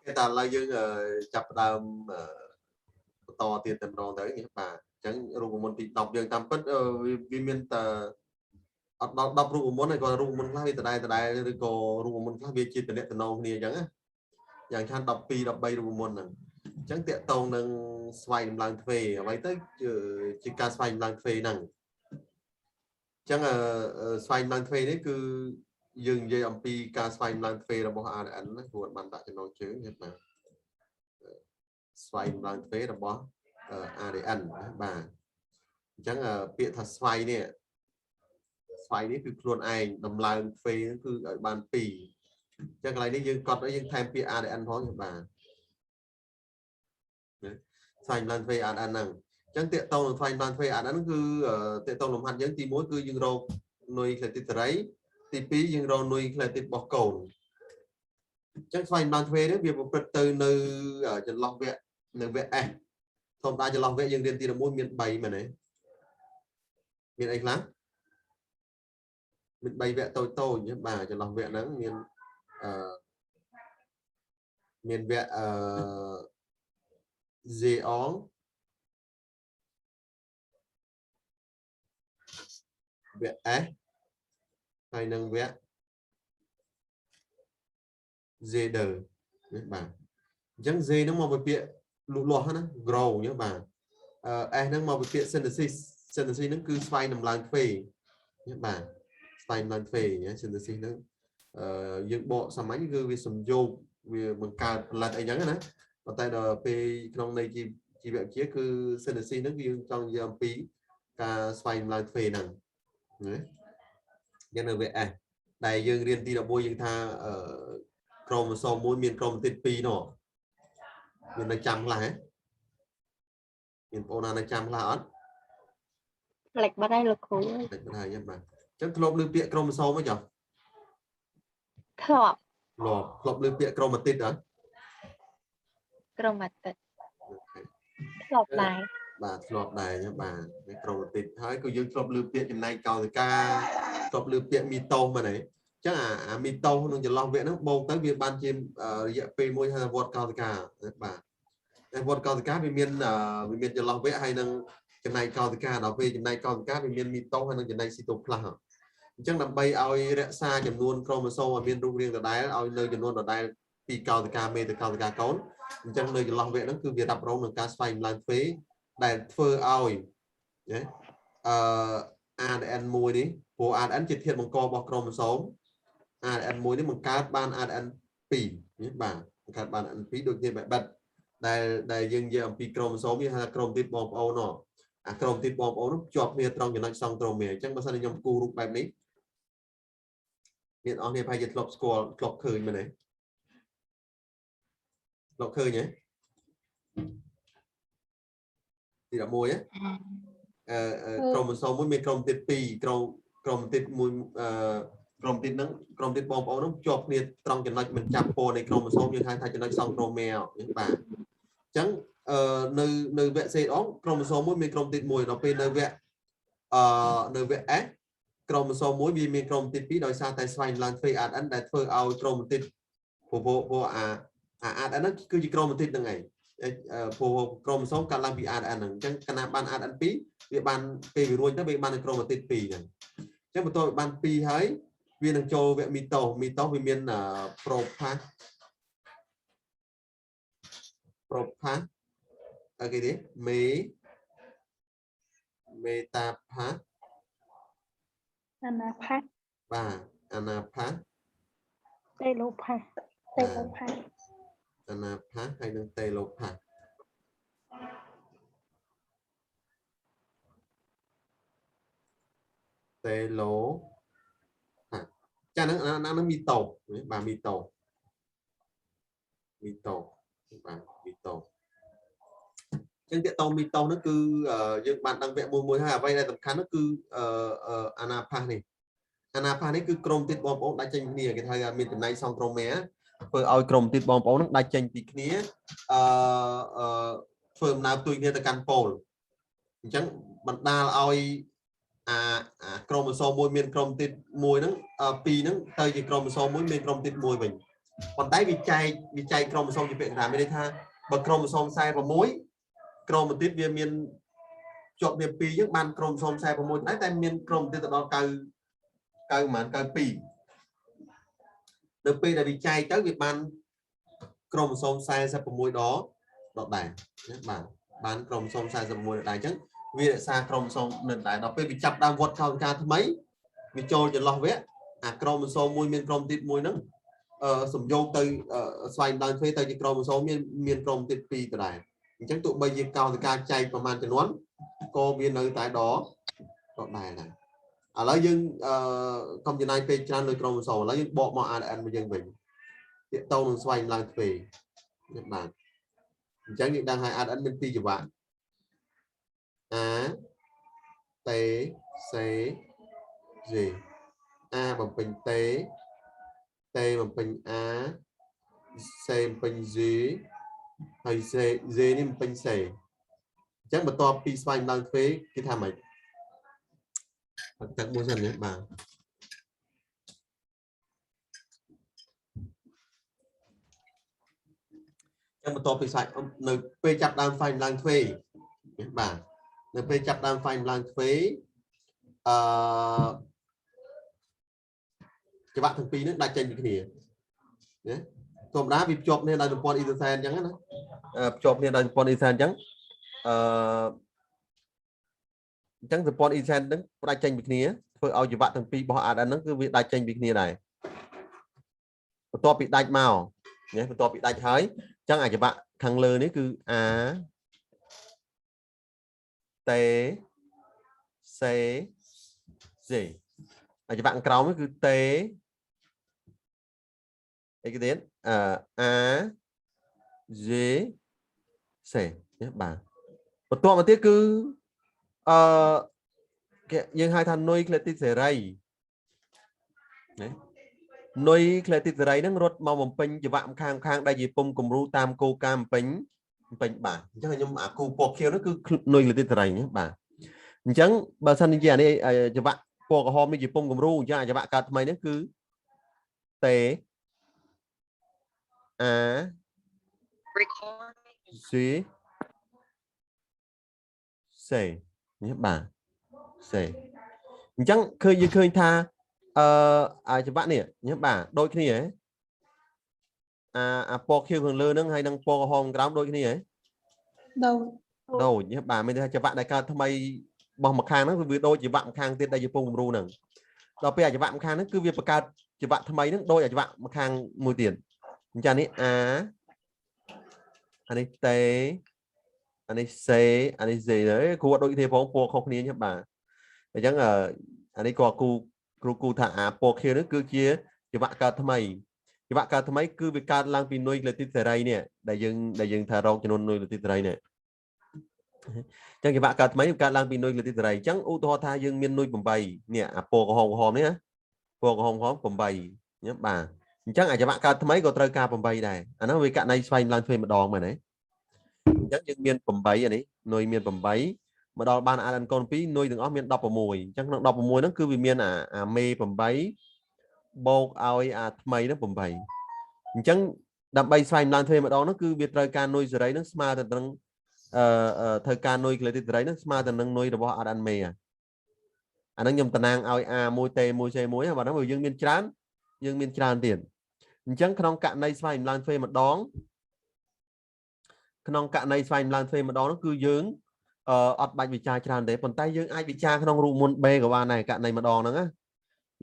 គេតែឥឡូវយើងចាប់ផ្ដើមបន្តទៀតតែម្ដងទៅបាទអញ្ចឹងរូបមន្តទី10យើងតាមពិតវាមានតែអត់ដល់10រូបមន្តហើយក៏រូបមន្តខ្លះវាដដែលដដែលឬក៏រូបមន្តខ្លះវាជាតំណតំណងគ្នាអញ្ចឹងណាយ៉ាងខាន12 13រូបមន្តហ្នឹងអញ្ចឹងតកតងនឹងស្វ័យតម្លើងទ្វេអ្វីទៅជាការស្វ័យតម្លើងទ្វេហ្នឹងអញ្ចឹងស្វ័យតម្លើងទ្វេនេះគឺយើងនិយាយអំពីការស្វែងឡើងទ្វេរបស់ ADN ណាព្រោះបានដាក់ចំណងជើងបាទស្វែងឡើងទ្វេរបស់ ADN ណាបាទអញ្ចឹងពាក្យថាស្វ័យនេះស្វ័យនេះគឺខ្លួនឯងដំឡើងទ្វេគឺឲ្យបាន2អញ្ចឹងកន្លែងនេះយើងកត់ឲ្យយើងថែមពាក្យ ADN ផងបាទស្វែងឡើងទ្វេ ADN ហ្នឹងអញ្ចឹងតាកតងនឹងស្វែងឡើងទ្វេ ADN គឺតាកតងលំហាត់យើងទី1គឺយើងរកនុយក្លេទីតរីទី2យើងរកនុយក្លេទីតរបស់កូនអញ្ចឹងស្វែងបានទ្វេនេះវាប្រព្រឹត្តទៅនៅចន្លោះវគ្គនៅវគ្គ S ធម្មតាចន្លោះវគ្គយើងរៀនទី11មាន3មែនទេមានអីខ្លះមាន3វគ្គតូចតូចបាទចន្លោះវគ្គហ្នឹងមានអឺមានវគ្គអឺ Z អងវគ្គ S ហើយនឹងវគ្គ Z ដឺបាទអញ្ចឹង Z ហ្នឹងមកពីពាក្យលូតលាស់ណា grow អញ្ចឹងបាទអឺ S ហ្នឹងមកពីពាក្យ synthesis synthesis ហ្នឹងគឺស្វែងដំឡើងទ្វេបាទស្វែងដំឡើងទ្វេ synthesis ហ្នឹងអឺយើងបកសាមញ្ញគឺវាសំយោគវាបង្កើតផលិតអីចឹងណាប៉ុន្តែដល់ពេលក្នុងន័យជីវវិទ្យាគឺ synthesis ហ្នឹងគឺយើងចង់និយាយអំពីការស្វែងដំឡើងទ្វេហ្នឹងណាយ៉ាងនៅវគ្គ S ដែលយើងរៀនទី11យើងថាអឺក្រូម៉ូសូមមួយមានក្រូម៉ាទីត2នោះមាននៅចាំខ្លះហ៎មានបងណានៅចាំខ្លះអត់ ផ្លេចបាត់ហើយលោកគ្រូ ផ្លេចបាត់ហើយបាទអញ្ចឹងធ្លាប់ឮពាក្យក្រូម៉ូសូមអីចុះ ធ្លាប់ ធ្លាប់ធ្លាប់ឮពាក្យក្រូម៉ាទីតអត់ ក្រូម៉ាទីតធ្លាប់ដែរ បាទធ្លាប់ដែរបាទក្រូម៉ាទីតហើយក៏យើងធ្លាប់ឮពាក្យចំណែកកោសិកាធ្លាប់ឮពាក្យមីតូសមែនទេចឹងអាមីតូសនឹងចន្លោះវគ្គហ្នឹងបូកទៅវាបានជារយៈពេលមួយហៅវត្តកោសិកាបាទតែវត្តកោសិកាវាមានវាមានចន្លោះវគ្គហើយនឹងចំណែកកោសិកាដល់ពេលចំណែកកោសិកាវាមានមីតូសហើយនឹងចំណែកស៊ីតូផ្លាស់អញ្ចឹងដើម្បីឲ្យរក្សាចំនួនក្រូម៉ូសូមឲ្យមានរូបរាងដដែលឲ្យនៅចំនួនដដែលពីកោសិកាមេទៅកោសិកាកូនអញ្ចឹងនៅចន្លោះវគ្គហ្នឹងគឺវារ៉ាប់រងនឹងការស្វែងឡើងទ្វេដែលធ្វើឲ្យណាអឺ ADN មួយនេះព្រោះ ADN ជាធាតុបង្ករបស់ក្រូម៉ូសូម ADN មួយនេះបង្កើតបាន ADN 2បាទបង្កើតបាន ADN 2ដូចគ្នាបែបបិទដែលដែលយើងនិយាយអំពីក្រូម៉ូសូមយើងហៅថាក្រូម៉ាទីតបងប្អូននោះអាក្រូម៉ាទីតបងប្អូននោះជាប់គ្នាត្រង់ចំណុចសង់ត្រូមេអញ្ចឹងបើសិនជាខ្ញុំគូររូបបែបនេះមានអស់គ្នាប្រហែលជាធ្លាប់ស្គាល់ធ្លាប់ឃើញមែនទេធ្លាប់ឃើញទេទី11ហ៎អឺក្រូម៉ូសូមមួយមានក្រូម៉ាទីត2ក្រូម៉ាទីតមួយអឺក្រូម៉ាទីតហ្នឹងក្រូម៉ាទីតបងប្អូនហ្នឹងជាប់គ្នាត្រង់ចំណុចមិនចាប់ពណ៌នៃក្រូម៉ូសូមយើងហៅថាចំណុចសង់ត្រូមេបាទអញ្ចឹងអឺនៅនៅវគ្គសេអងក្រូម៉ូសូមមួយមានក្រូម៉ាទីតមួយដល់ពេលនៅវគ្គអឺនៅវគ្គ S ក្រូម៉ូសូមមួយវាមានក្រូម៉ាទីត2ដោយសារតែស្វែងឡើងទ្វេ ADN ដែលធ្វើឲ្យក្រូម៉ាទីតព្រោះព្រោះអា ADN ហ្នឹងគឺជាក្រូម៉ាទីតហ្នឹងឯងព្រោះក្រូម៉ូសូមកាត់ឡើងពី ADN ហ្នឹងអញ្ចឹងកាលណាបាន ADN 2វាបានពេលវារួចទៅវាបានក្រូម៉ាទីត2ហ្នឹងអញ្ចឹងបន្ទាប់ពីបាន2ហើយវានឹងចូលវគ្គមីតូសមីតូសវាមានប្រូផាសប្រូផាសអីគេទេមេមេតាផាស អាណាផាស បាទអាណាផាស តេឡូផាសតេឡូផាស អាណាផាសហើយនិងតេឡូផាសតេឡូផាសចាហ្នឹងអាហ្នឹងមីតូសបាទមីតូសមីតូសបាទមីតូសចឹងតេតូមីតូសហ្នឹងគឺយើងបានដឹងវគ្គមួយមួយហើយអ្វីដែលសំខាន់នោះគឺអាណាផាសនេះអាណាផាសនេះគឺក្រុមទៀតបងប្អូនដាច់ចេញគ្នាគេថាមានចំណែកសង់ត្រូមេធ្វើឲ្យក្រុមទៀតបងប្អូននឹងដាច់ចេញពីគ្នាអឺធ្វើដំណើរផ្ទុយគ្នាទៅកាន់ប៉ូលអញ្ចឹងបណ្ដាលឲ្យអាអាក្រូម៉ូសូមមួយមានក្រុមទៀតមួយហ្នឹងពីរហ្នឹងទៅជាក្រូម៉ូសូមមួយមានក្រុមទៀតមួយវិញ ប៉ុន្តែវាចែកក្រូម៉ូសូមជាពាក្យកណ្ដាលមានន័យថាបើក្រូម៉ូសូម46ក្រូម៉ាទីតវាមានជាប់គ្នា2អញ្ចឹងបានក្រូម៉ូសូម46ដែរតែមានក្រូម៉ាទីតទៅដល់9 9ប្រហែល92នៅពេលដែលវាចែកទៅវាបានក្រូម៉ូសូម46ដដដែលណាបាទបានក្រូម៉ូសូម46ដដែលអញ្ចឹងវារក្សាក្រូម៉ូសូមនៅដដែលដល់ពេលវាចាប់ដើមវត្តកោសិកាថ្មីវាចូលចន្លោះវគ្គអាក្រូម៉ូសូមមួយមានក្រូម៉ាទីតមួយហ្នឹងអឺសំយោគទៅស្វែងឡើងទ្វេទៅជាក្រូម៉ូសូមមានមានក្រូម៉ាទីត2ដដែលអញ្ចឹងទោះបីជាកោសិកាចែកប្រមាណចំនួនក៏វានៅតែដដដែលដែរឥឡូវយើងអឺកុំចំណាយពេលច្រើនលើក្រូម៉ូសូមឥឡូវយើងបកមក ADN របស់យើងវិញទាក់ទងនឹងស្វែងឡើងទ្វេនេះបាទអញ្ចឹងយើងដឹងហើយ ADN មានពីរចង្វាក់ A T C G A បំពេញ T T បំពេញ A C បំពេញ G ហើយ C G នេះបំពេញ C អញ្ចឹងបន្ទាប់ពីស្វែងឡើងទ្វេគេថាម៉េចអត់ទឹកមួយសិនណាបាទចឹងបន្ទាប់ពីស្វែងនៅពេលចាប់ដើមស្វែងឡើងទ្វេបាទនៅពេលចាប់ដើមស្វែងឡើងទ្វេអឺច្បាក់ទាំងពីរហ្នឹងដាច់ចេញពីគ្នាណាធម្មតាវាភ្ជាប់គ្នាដោយទំព័រអ៊ីសែនអញ្ចឹងណាភ្ជាប់គ្នាដោយទំព័រអ៊ីសែនអញ្ចឹងអឺអញ្ចឹងទំព័រអ៊ីសែនហ្នឹងផ្ដាច់ចេញពីគ្នាធ្វើឲ្យច្បាក់ទាំងពីររបស់ ADN ហ្នឹងគឺវាដាច់ចេញពីគ្នាដែរបន្ទាប់ពីដាច់មកណាបន្ទាប់ពីដាច់ហើយអញ្ចឹងអាចច្បាក់ខាងលើនេះគឺ A T C G អាចច្បាក់ខាងក្រោមនេះគឺ T អីគេទៀតអឺ A G C ណាបាទបន្ទាប់មកទៀតគឺអឺគេយើងហៅថានុយក្លេទីតសេរីណានុយក្លេទីតសេរីហ្នឹងរត់មកបំពេញចង្វាក់ម្ខាងម្ខាងដែលជាពុំគំរូតាមគោលការណ៍បំពេញបំពេញបាទអញ្ចឹងខ្ញុំអាគូពណ៌ខៀវហ្នឹងគឺនុយក្លេទីតសេរីណាបាទអញ្ចឹងបើសិនជាអានេះចង្វាក់ពណ៌ក្រហមនេះជាពុំគំរូអញ្ចឹងអាចង្វាក់កើតថ្មីហ្នឹងគឺ T A C C នេះបាទ C អញ្ចឹងឃើញយើងឃើញថាអឺអាចង្វាក់នេះនេះបាទដូចគ្នាហ៎អាអាពណ៌ខៀវខាងលើហ្នឹងហើយនឹងពណ៌ក្រហមក្រោមដូចគ្នាហ៎ ដូច ដូចនេះបាទមានន័យថាចង្វាក់ដែលកើតថ្មីរបស់ម្ខាងហ្នឹងគឺវាដូចចង្វាក់ម្ខាងទៀតដែលជាពងគំរូហ្នឹងដល់ពេលអាចង្វាក់ម្ខាងហ្នឹងគឺវាបង្កើតចង្វាក់ថ្មីហ្នឹងដូចអាចង្វាក់ម្ខាងមួយទៀតអញ្ចឹងនេះ A អានេះ T អានេះ C អានេះ Z ទៅគ្រូអត់ដូចគ្នាផងពណ៌ខុសគ្នាញ៉បាទអញ្ចឹងអានេះក៏គូគ្រូគូថាអាពណ៌ខៀវហ្នឹងគឺជាចង្វាក់កើតថ្មីចង្វាក់កើតថ្មីគឺវាកើតឡើងពីនុយក្លេទីតសេរីនេះដែលយើងថារកចំនួននុយក្លេទីតសេរីនេះអញ្ចឹងចង្វាក់កើតថ្មីវាកើតឡើងពីនុយក្លេទីតសេរីអញ្ចឹងឧទាហរណ៍ថាយើងមាននុយ8នេះអាពណ៌ក្រហមក្រហមនេះណាពណ៌ក្រហមក្រហម8ញ៉ឹមបាទអញ្ចឹងអាចង្វាក់កើតថ្មីក៏ត្រូវការ8ដែរអាហ្នឹងវាករណីស្វែងឡើងធ្វើម្ដងមែនទេអញ្ចឹងយើងមាន8អានេះនុយមាន8មកដល់បាន ADN កូន2នុយទាំងអស់មាន16អញ្ចឹងក្នុង16ហ្នឹងគឺវាមានអាអាមេ8បូកឲ្យអាថ្មីហ្នឹង8អញ្ចឹងដើម្បីស្វែងឡើងធ្វើម្ដងហ្នឹងគឺវាត្រូវការនុយសេរីហ្នឹងស្មើទៅនឹងអឺត្រូវការនុយក្លេទីតសេរីហ្នឹងស្មើទៅនឹងនុយរបស់ ADN មេអាហ្នឹងខ្ញុំតំណាងឲ្យ A1 T1 C1 បាទហ្នឹងយើងមានច្រើនយើងមានច្រើនទៀតអញ្ចឹងក្នុងករណីស្វែងឡើងធ្វើម្ដងក្នុងករណីស្វែងឡើងធ្វើម្ដងនោះគឺយើងអឺអត់បាច់វិចារច្រើនទេប៉ុន្តែយើងអាចវិចារក្នុងរូបមន្ត B ក៏បានដែរករណីម្ដងហ្នឹងណា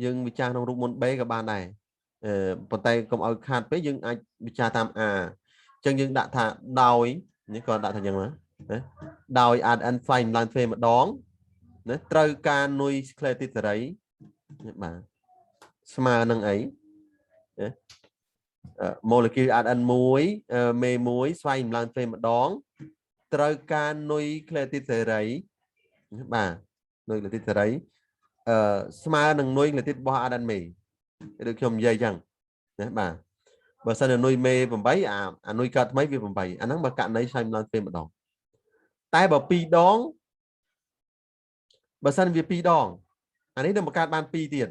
យើងវិចារក្នុងរូបមន្ត B ក៏បានដែរអឺប៉ុន្តែកុំឲ្យខាតពេកយើងអាចវិចារតាម A អញ្ចឹងយើងដាក់ថាដោយនេះក៏ដាក់ថាអញ្ចឹងណាដោយ ADN ស្វែងឡើងធ្វើម្ដងណាត្រូវការនុយក្លេទីតសេរីបាទស្មើនឹងអីណា molecule ADN 1មេ1ស្វែងឡើងធ្វើម្ដងត្រូវការនុយក្លេទីតសេរីបាទនុយក្លេទីតសេរីអឺស្មើនឹងនុយក្លេទីតរបស់ ADN មេដូចខ្ញុំនិយាយអញ្ចឹងណាបាទបើសិនជានុយមេ8អាអានុយកើតថ្មីវា8អាហ្នឹងបើករណីស្វែងឡើងធ្វើម្ដងតែបើ2ដងបើសិនវា2ដងអានេះនឹងបង្កើតបាន2ទៀត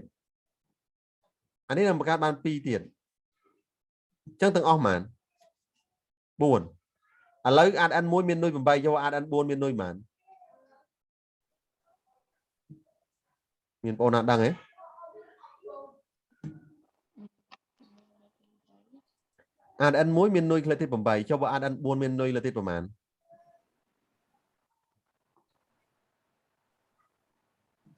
អានេះនឹងបង្កើតបាន2ទៀត អញ្ចឹងទាំងអស់ប៉ុន្មាន4ឥឡូវ ADN 1មាននុយ8យក ADN 4មាននុយប៉ុន្មានមានបងណាដឹងទេ ADN 1មាននុយក្លេទី8ចុះបើ ADN 4មាននុយក្លេទីប្រមាណ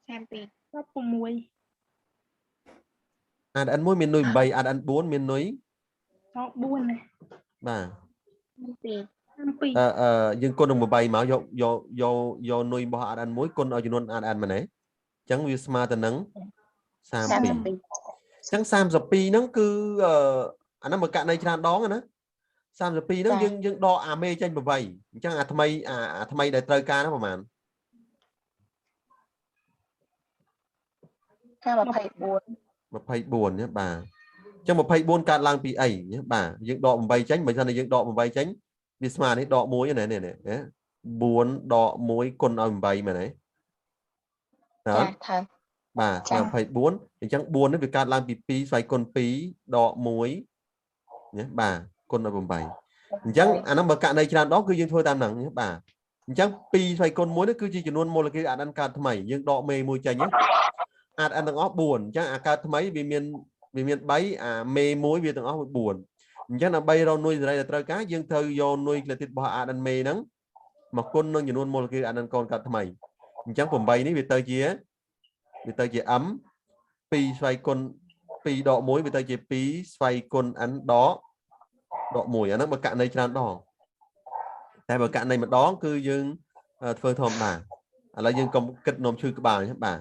32 16 ADN 1មាននុយ8 ADN 4មាននុយ 14ណា បាទ 2 32 អឺអឺយើងគុណនឹង8មកយកយកយកយកនុយរបស់ ADN 1គុណឲ្យចំនួន ADN មែនទេអញ្ចឹងវាស្មើទៅនឹង32អញ្ចឹង32ហ្នឹងគឺអឺអាហ្នឹងមកករណីច្រើនដងណា32ហ្នឹងយើងយើងដកអាមេចេញ8អញ្ចឹងអាថ្មីអាអាថ្មីដែលត្រូវការហ្នឹងប្រហែល 24 24ណាបាទអញ្ចឹង24កើតឡើងពីអីណាបាទយើងដក8ចេញបើសិនជាយើងដក8ចេញវាស្មើនេះដក1ណានេះនេះ4ដក1គុណឲ្យ8មែនទេ ចា តើ ថើ បាទ ចា ស្មើ24អញ្ចឹង4នេះវាកើតឡើងពី2ស្វ័យគុណ2ដក1ណាបាទគុណឲ្យ8អញ្ចឹងអាហ្នឹងបើករណីច្រើនដងគឺយើងធ្វើតាមហ្នឹងណាបាទអញ្ចឹង2ស្វ័យគុណ1នេះគឺជាចំនួនម៉ូលេគុល ADN កើតថ្មីយើងដកមេមួយចេញណា ADN ទាំងអស់4អញ្ចឹងអាកើតថ្មីវាមានវាមាន3អាមេមួយវាទាំងអស់វា4អញ្ចឹងដើម្បីរកនុយសេរីដែលត្រូវការយើងត្រូវយកនុយក្លេទីតរបស់ ADN មេហ្នឹងមកគុណនឹងចំនួនម៉ូលេគុល ADN កូនកើតថ្មីអញ្ចឹង8នេះវាទៅជាវាទៅជា m 2ស្វ័យគុណ2ដក1វាទៅជា2ស្វ័យគុណ n ដកដក1អាហ្នឹងបើករណីច្រើនដងតែបើករណីម្ដងគឺយើងធ្វើធម្មតាឥឡូវយើងកុំគិតនាំឈឺក្បាលណាបាទ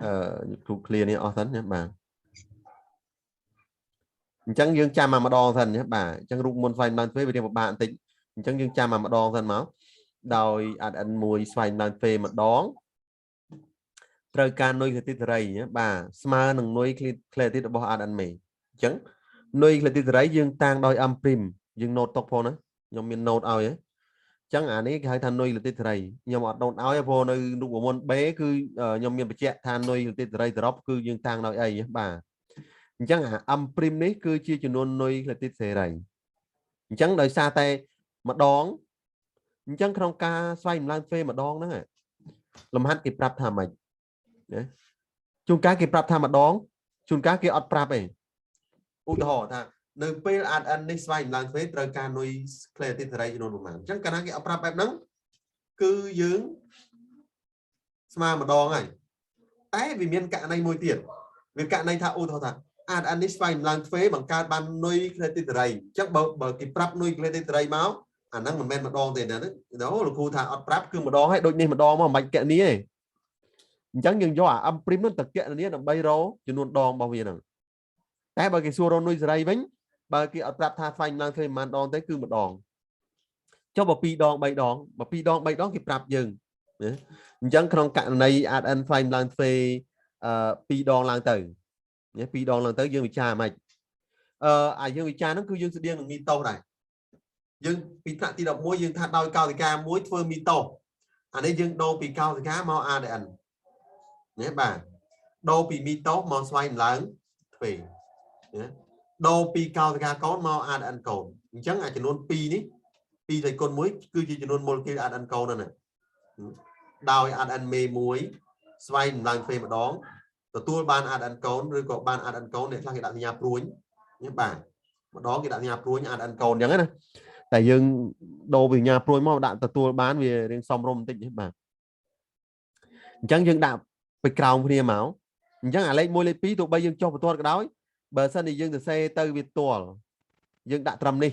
អឺគ្រូ clear នេះអស់សិនណាបាទអញ្ចឹងយើងចាំមកម្ដងសិនណាបាទអញ្ចឹងរូបមន្តស្វែងឡើងទ្វេវារៀងពិបាកបន្តិចអញ្ចឹងយើងចាំមកម្ដងសិនមកដោយ ADN 1ស្វែងឡើងទ្វេម្ដងត្រូវការនុយក្លេទីតសេរីណាបាទស្មើនឹងនុយក្លេទីតរបស់ ADN មេអញ្ចឹងនុយក្លេទីតសេរីយើងតាំងដោយ M' យើងណូតទុកផងណាខ្ញុំមានណូតឲ្យហ៎អញ្ចឹងអានេះគេហៅថានុយក្លេទីតសេរីខ្ញុំអត់ណូតឲ្យទេព្រោះនៅរូបមន្ត B គឺខ្ញុំមានបញ្ជាក់ថានុយក្លេទីតសេរីសរុបគឺយើងតាំងដោយអីបាទអញ្ចឹងអា M' នេះគឺជាចំនួននុយក្លេទីតសេរីអញ្ចឹងដោយសារតែម្ដងអញ្ចឹងក្នុងការស្វែងឡើងទ្វេម្ដងហ្នឹងលំហាត់គេប្រាប់ថាម៉េចណាជួនកាលគេប្រាប់ថាម្ដងជួនកាលគេអត់ប្រាប់ទេឧទាហរណ៍ថានៅពេល ADN នេះស្វែងឡើងទ្វេត្រូវការនុយក្លេទីតសេរីចំនួនប្រមាណអញ្ចឹងកាលណាគេអត់ប្រាប់បែបហ្នឹងគឺយើងស្មើម្ដងហើយតែវាមានករណីមួយទៀតវាករណីថាឧទាហរណ៍ថា ADN នេះស្វែងឡើងទ្វេបង្កើតបាននុយក្លេទីតសេរីអញ្ចឹងបើបើគេប្រាប់នុយក្លេទីតសេរីមកអាហ្នឹងមិនមែនម្ដងទេណាអូលោកគ្រូថាអត់ប្រាប់គឺម្ដងហើយដូចនេះម្ដងមកមិនបាច់កណនីទេអញ្ចឹងយើងយកអា M' ហ្នឹងទៅកណនីដើម្បីរកចំនួនដងរបស់វាហ្នឹងតែបើគេសួររកនុយសេរីវិញបើគេអត់ប្រាប់ថាស្វែងឡើងទ្វេប្រហែលដងទេគឺម្ដងចុះបើ2ដង3ដងបើ2ដង3ដងគេប្រាប់យើងណាអញ្ចឹងក្នុងករណី ADN ស្វែងឡើងទ្វេអឺ2ដងឡើងទៅណា2ដងឡើងទៅយើងវិចារមិនអឺអាយើងវិចារហ្នឹងគឺយើងស្តៀងនឹងមីតូសដែរយើងពីថ្នាក់ទី11យើងថាដោយកោសិកាមួយធ្វើមីតូសអានេះយើងដូរពីកោសិកាមក ADN ណាបាទដូរពីមីតូសមកស្វែងឡើងទ្វេណាដូរពីកោសិកាកូនមក ADN កូនអញ្ចឹងអាចំនួន2នេះ2ទៅគុណ1គឺជាចំនួនម៉ូលេគុល ADN កូនហ្នឹងណាដោយ ADN មេ1ស្វែងឡើងទ្វេម្ដងទទួលបាន ADN កូនឬក៏បាន ADN កូនអ្នកខ្លះគេដាក់សញ្ញាព្រួញណាបាទម្ដងគេដាក់សញ្ញាព្រួញ ADN កូនអញ្ចឹងណាតែយើងដូរពីសញ្ញាព្រួយមកដាក់ទទួលបានវារៀងសមរម្យបន្តិចបាទអញ្ចឹងយើងដាក់ទៅក្រោមគ្នាមកអញ្ចឹងអាលេខ1លេខ2ទោះបីយើងចុះបន្ទាត់ក៏ដោយបើសិនជាយើងសរសេរទៅវាទាល់យើងដាក់ត្រឹមនេះ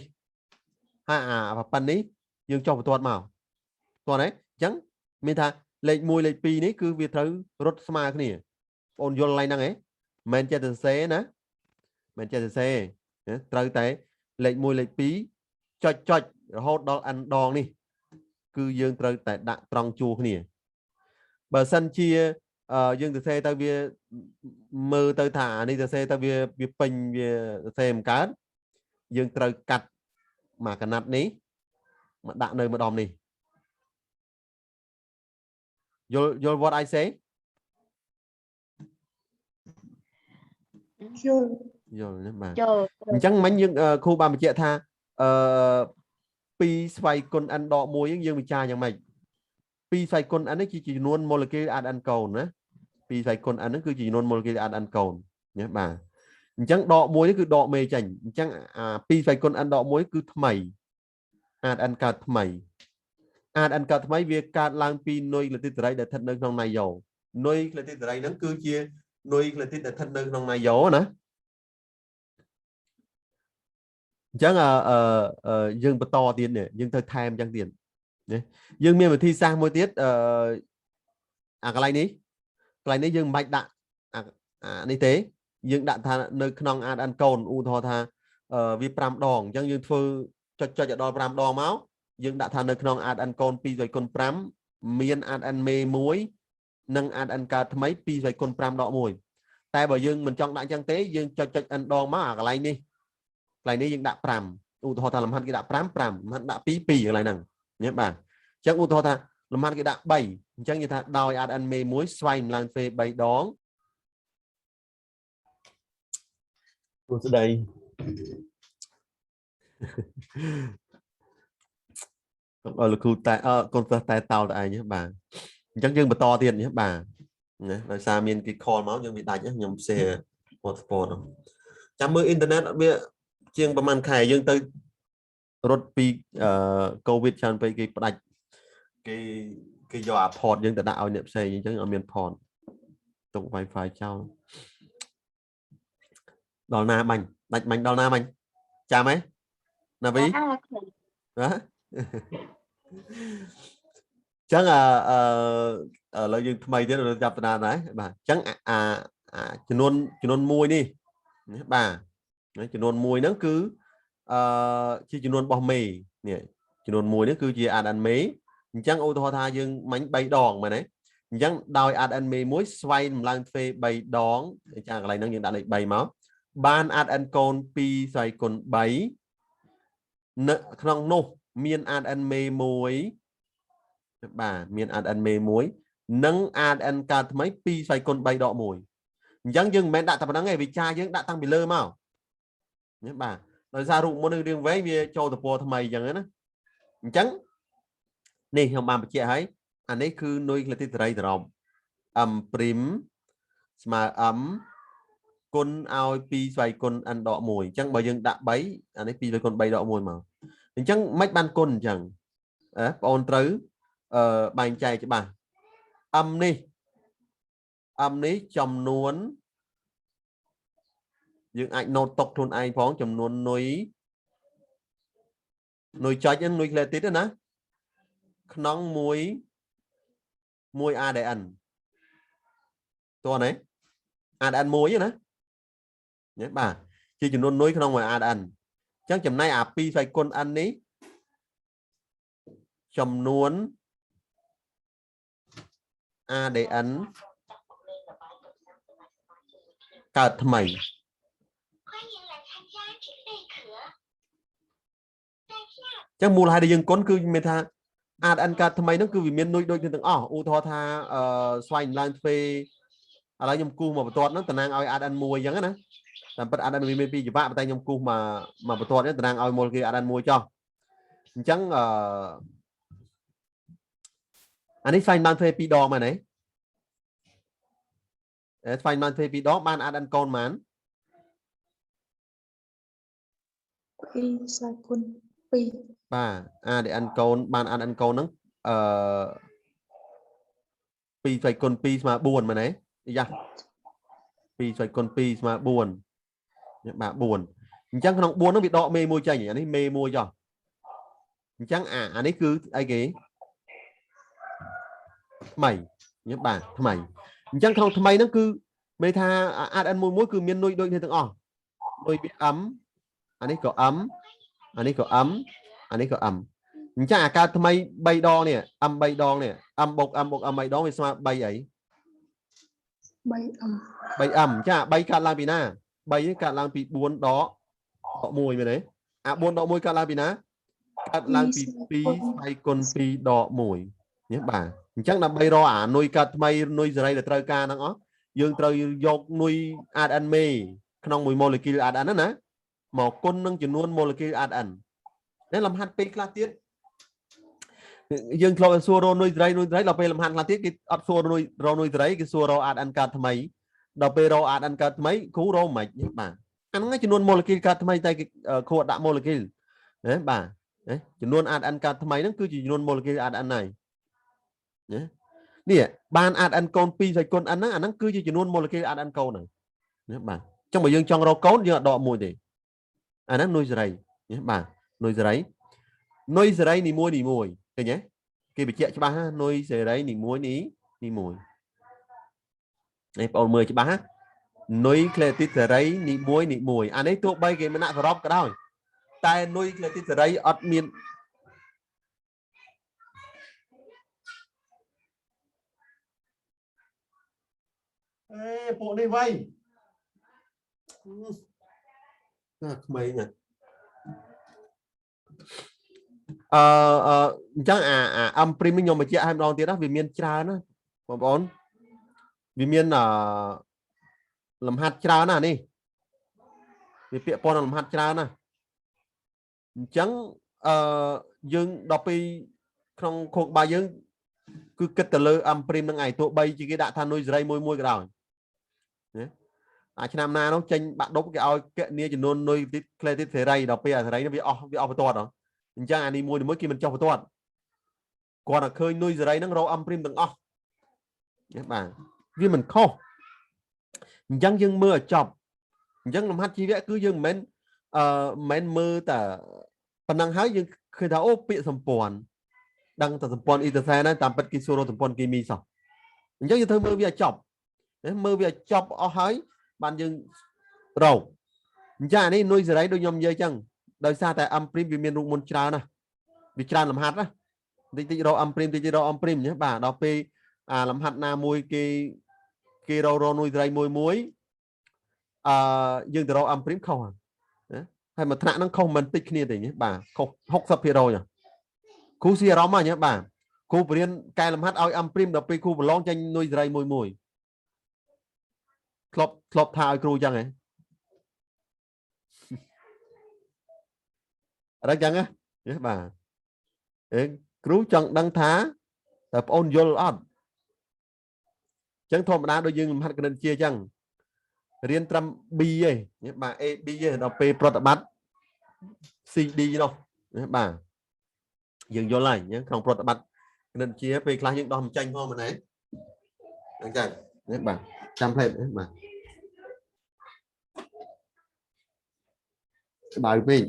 ហើយអាប៉ុណ្នេះយើងចុះបន្ទាត់មកទាល់ទេអញ្ចឹងមានថាលេខ1លេខ2នេះគឺវាត្រូវរត់ស្មើគ្នាបងយល់ឡើយហ្នឹងហ៎មិនមែនចេះតែសរសេរណាមិនចេះតែសរសេរត្រូវតែលេខ1លេខ2ចុចចុចរហូតដល់ n ដងនេះគឺយើងត្រូវតែដាក់ត្រង់ជួរគ្នាបើសិនជាយើងសរសេរទៅវាមើលទៅថាអានេះសរសេរទៅវាវាពេញវាសរសេរមិនកើតយើងត្រូវកាត់មកកណាត់នេះមកដាក់នៅម្ដុំនេះយល់យល់ what I say? យល់។ យល់ណាបាទ យល់គ្រូ អញ្ចឹងមិញយើងគ្រូបានបញ្ជាក់ថាអឺ2ស្វ័យគុណ n ដក1ហ្នឹងយើងវិចារយ៉ាងម៉េច2ស្វ័យគុណ n នេះជាចំនួនម៉ូលេគុល ADN កូនណា2ស្វ័យគុណ n ហ្នឹងគឺជាចំនួនម៉ូលេគុល ADN កូនណាបាទអញ្ចឹងដក1នេះគឺដកមេចេញអញ្ចឹងអា2ស្វ័យគុណ n ដក1គឺថ្មី ADN កើតថ្មី ADN កើតថ្មីវាកើតឡើងពីនុយក្លេទីតសេរីដែលស្ថិតនៅក្នុងណៃយ៉ូនុយក្លេទីតសេរីហ្នឹងគឺជានុយក្លេទីតដែលស្ថិតនៅក្នុងណៃយ៉ូណាអញ្ចឹងអឺអឺយើងបន្តទៀតនេះយើងត្រូវថែមអញ្ចឹងទៀតណាយើងមានវិធីសាស្ត្រមួយទៀតអឺអាកន្លែងនេះកន្លែងនេះយើងមិនបាច់ដាក់អាអានេះទេយើងដាក់ថានៅក្នុង ADN កូនឧទាហរណ៍ថាវា5ដងអញ្ចឹងយើងធ្វើចុចចុចឲ្យដល់5ដងមកយើងដាក់ថានៅក្នុង ADN កូន2ស្វ័យគុណ5មាន ADN មេ1និង ADN កើតថ្មី2ស្វ័យគុណ5ដក1តែបើយើងមិនចង់ដាក់អញ្ចឹងទេយើងចុចចុច n ដងមកអាកន្លែងនេះកន្លែងនេះយើងដាក់5ឧទាហរណ៍ថាលំហាត់គេដាក់5 5លំហាត់ដាក់2 2កន្លែងហ្នឹងញ៉េបាទអញ្ចឹងឧទាហរណ៍ថាលំហាត់គេដាក់3អញ្ចឹងគេថាដោយ ADN មេ1ស្វែងឡើងទ្វេ3ដងសួស្តីកុំឲ្យលោកគ្រូតែអឺកូនសិស្សតែតោតឯងបាទអញ្ចឹងយើងបន្តទៀតនេះបាទណាដោយសារមានគេ call មកយើងវាដាច់ខ្ញុំ share hotspot ចាំមើលអ៊ីនធឺណិតវាជាងប្រហែលខែយើងទៅរត់ពីអឺ COVID ច្រើនពេកគេផ្ដាច់គេគេយកអា port យើងទៅដាក់ឲ្យអ្នកផ្សេងអញ្ចឹងអត់មាន port ទុក Wi-Fi ចោលដល់ណាបាញ់ដាច់បាញ់ដល់ណាបាញ់ចាំហ៎ណាវី អើគ្រូ ណាចឹងអឺឥឡូវយើងថ្មីទៀតเราចាប់តាដែរបាទអញ្ចឹងអាអាចំនួនចំនួន1នេះបាទចំនួន1ហ្នឹងគឺអឺជាចំនួនរបស់មេនេះចំនួន1នេះគឺជា ADN មេអញ្ចឹងឧទាហរណ៍ថាយើងមាញ់3ដងមែនទេអញ្ចឹងដោយ ADN មេ1ស្វែងតម្លើងទ្វេ3ដងចាកន្លែងហ្នឹងយើងដាក់លេខ3មកបាន ADN កូន2ស្វ័យគុណ3នៅក្នុងនោះមាន ADN មេ1បាទមាន ADN មេ1និង ADN កើតថ្មី2ស្វ័យគុណ3ដក1អញ្ចឹងយើងមិនមែនដាក់តែប៉ុណ្្នឹងទេវិចារយើងដាក់តាំងពីលើមកនេះបាទដោយសាររូបមុននឹងរៀងវែងវាចូលទៅពណ៌ថ្មីអញ្ចឹងណាអញ្ចឹងនេះខ្ញុំបានបញ្ជាក់ហើយអានេះគឺនុយក្លេទីតរីសរុប m' ស្មើ m គុណឲ្យ2ស្វ័យគុណ n ដក1អញ្ចឹងបើយើងដាក់3អានេះ2ស្វ័យគុណ3ដក1មកអញ្ចឹងមិនបានគុណអញ្ចឹងអើបងអូនត្រូវអឺបែងចែកច្បាស់ m នេះ m នេះចំនួនយើងអាចណូតតុកខ្លួនឯងផងចំនួននុយនុយចុចហ្នឹងនុយក្លេទីតណាក្នុងមួយមួយ ADN តោះណា ADN មួយណានេះបាទជាចំនួននុយក្នុងមួយ ADN អញ្ចឹងចំណែកអា2ស្វ័យគុណ n នេះចំនួន ADN កើតថ្មីចឹងមូលហេតុដែលយើងគុណគឺមានថា ADN កើតថ្មីហ្នឹងគឺវាមាននុយដូចគ្នាទាំងអស់ឧទាហរណ៍ថាអឺស្វែងឡើងទ្វេឥឡូវខ្ញុំគូសមកបន្ទាត់ហ្នឹងតំណាងឲ្យ ADN 1អញ្ចឹងណាតាមពិត ADN វាមានពីរច្បាក់ប៉ុន្តែខ្ញុំគូសមកមកបន្ទាត់នេះតំណាងឲ្យមូលគេ ADN 1ចុះអញ្ចឹងអឺអានេះស្វែងឡើងទ្វេ2ដងមែនទេស្វែងឡើងទ្វេ2ដងបាន ADN កូនប៉ុន្មាន 2ស្វ័យគុណ2 បាទ ADN កូនបាន ADN កូនហ្នឹងអឺ2ស្វ័យគុណ2ស្មើ4មែនទេយ៉ា2ស្វ័យគុណ2ស្មើ4បាទ4អញ្ចឹងក្នុង4ហ្នឹងវាដកមេមួយចេញអានេះមេមួយចុះអញ្ចឹងអាអានេះគឺអីគេថ្មីញ៉បាទថ្មីអញ្ចឹងក្នុងថ្មីហ្នឹងគឺមានថា ADN មួយមួយគឺមាននុយដូចគ្នាទាំងអស់នុយវា M អានេះក៏ M អានេះក៏ M អានេះក៏ M អញ្ចឹងអាកើតថ្មី3ដងនេះ M 3ដងនេះ M បូក M បូក M 3ដងវាស្មើ3អី 3M 3M ចា3កើតឡើងពីណា3នេះកើតឡើងពី4ដកដក1មែនទេអា4ដក1កើតឡើងពីណាកើតឡើងពី2ស្វ័យគុណ2ដក1នេះបាទអញ្ចឹងដើម្បីរកអានុយកើតថ្មីនុយសេរីដែលត្រូវការហ្នឹងអស់យើងត្រូវយកនុយ ADN មេ ក្នុងមួយ molecule ADN ហ្នឹងណាមកគុណនឹងចំនួន molecule ADN នេះលំហាត់ពេលខ្លះទៀតយើងធ្លាប់សួររនុយត្រីនុយត្រីដល់ពេលលំហាត់ខ្លះទៀតគេអត់សួរនុយរនុយត្រីគេសួររ ADN កើតថ្មីដល់ពេលរ ADN កើតថ្មីគ្រូរមិនបាទអាហ្នឹងចំនួន molecule កើតថ្មីតែគេគ្រូអត់ដាក់ molecule ណាបាទចំនួន ADN កើតថ្មីហ្នឹងគឺជាចំនួន molecule ADN ហើយណានេះបាន ADN កូន2ស្វ័យគុណ N ហ្នឹងអាហ្នឹងគឺជាចំនួន molecule ADN កូនហើយណាបាទអញ្ចឹងបើយើងចង់រកកូនយើងអត់ដកមួយទេអាហ្នឹងនុយសេរីណាបាទនុយសេរីនុយសេរីនីមួយនីមួយឃើញទេគេបញ្ជាក់ច្បាស់ណានុយសេរីនីមួយនីនីមួយនេះបងប្អូនមើលច្បាស់ណានុយក្លេទីតសេរីនីមួយនីមួយអានេះទោះបីគេមិនដាក់សរុបក៏ដោយតែនុយក្លេទីតសេរីអត់មានអេពួកនេះវៃណាក្មេងណាអឺអឺអញ្ចឹងអាអា M prime នេះខ្ញុំបញ្ជាក់ឲ្យម្ដងទៀតណាវាមានច្រើនណាបងប្អូនវាមានអឺលំហាត់ច្រើនណាស់នេះវាពាក្យព័ន្ធនឹងលំហាត់ច្រើនណាស់អញ្ចឹងអឺយើងដល់ពេលក្នុងខួរក្បាលយើងគឺគិតទៅលើ M prime នឹងឯងទោះបីជាគេដាក់ថានុយសេរីមួយមួយក៏ដោយណាអាឆ្នាំណានោះចេញបាក់ដប់គេឲ្យកណនីចំនួននុយទីក្លេទីសេរីដល់ពេលអាសេរីនោះវាអស់បន្ទាត់ហ៎អញ្ចឹងអានេះមួយមួយគេមិនចុះបន្ទាត់គាត់តែឃើញនុយសេរីហ្នឹងរក M prime ទាំងអស់ណាបាទវាមិនខុសអញ្ចឹងយើងមើលឲ្យចប់អញ្ចឹងលំហាត់ជីវៈគឺយើងមិនមែនអឺមិនមែនមើលតែប៉ុណ្ណឹងហើយយើងឃើញថាអូពាក្យសម្ព័ន្ធដឹងតែសម្ព័ន្ធអ៊ីតូសែនហ្នឹងតាមពិតគេសួររកសម្ព័ន្ធគីមីសោះអញ្ចឹងយើងធ្វើមើលវាឲ្យចប់ណាមើលវាឲ្យចប់អស់ហើយបានយើងរកអញ្ចឹងអានេះនុយសេរីដូចខ្ញុំនិយាយអញ្ចឹងដោយសារតែ M prime វាមានរូបមន្តច្រើនណាស់វាច្រើនលំហាត់ណាតិចតិចរក M prime តិចតិចរក M prime ណាបាទដល់ពេលអាលំហាត់ណាមួយគេគេរករនុយសេរីមួយមួយអឺយើងទៅរក M prime ខុសណាហើយមួយថ្នាក់ហ្នឹងខុសមិនតិចគ្នាទេបាទខុស60%ហ៎គ្រូស៊ីអារម្មណ៍ហ្នឹងបាទគ្រូបរៀនកែលំហាត់ឲ្យ M prime ដល់ពេលគ្រូប្រឡងចេញនុយសេរីមួយមួយធ្លាប់ធ្លាប់ថាឲ្យគ្រូអញ្ចឹងហ៎អត់ចឹងហ៎បាទអេគ្រូចង់ដឹងថាតើប្អូនយល់អត់ចឹងធម្មតាដូចយើងលំហាត់គណិតវិទ្យាចឹងរៀនត្រឹម B ឯងបាទ A B ឯងដល់ពេលប្រតិបត្តិ C D នោះបាទយើងយល់ហើយក្នុងប្រតិបត្តិគណិតវិទ្យាពេលខ្លះយើងដោះមិនចាញ់ផងមែនទេអញ្ចឹងបាទចាំផ្លេតបាទក្តៅពេក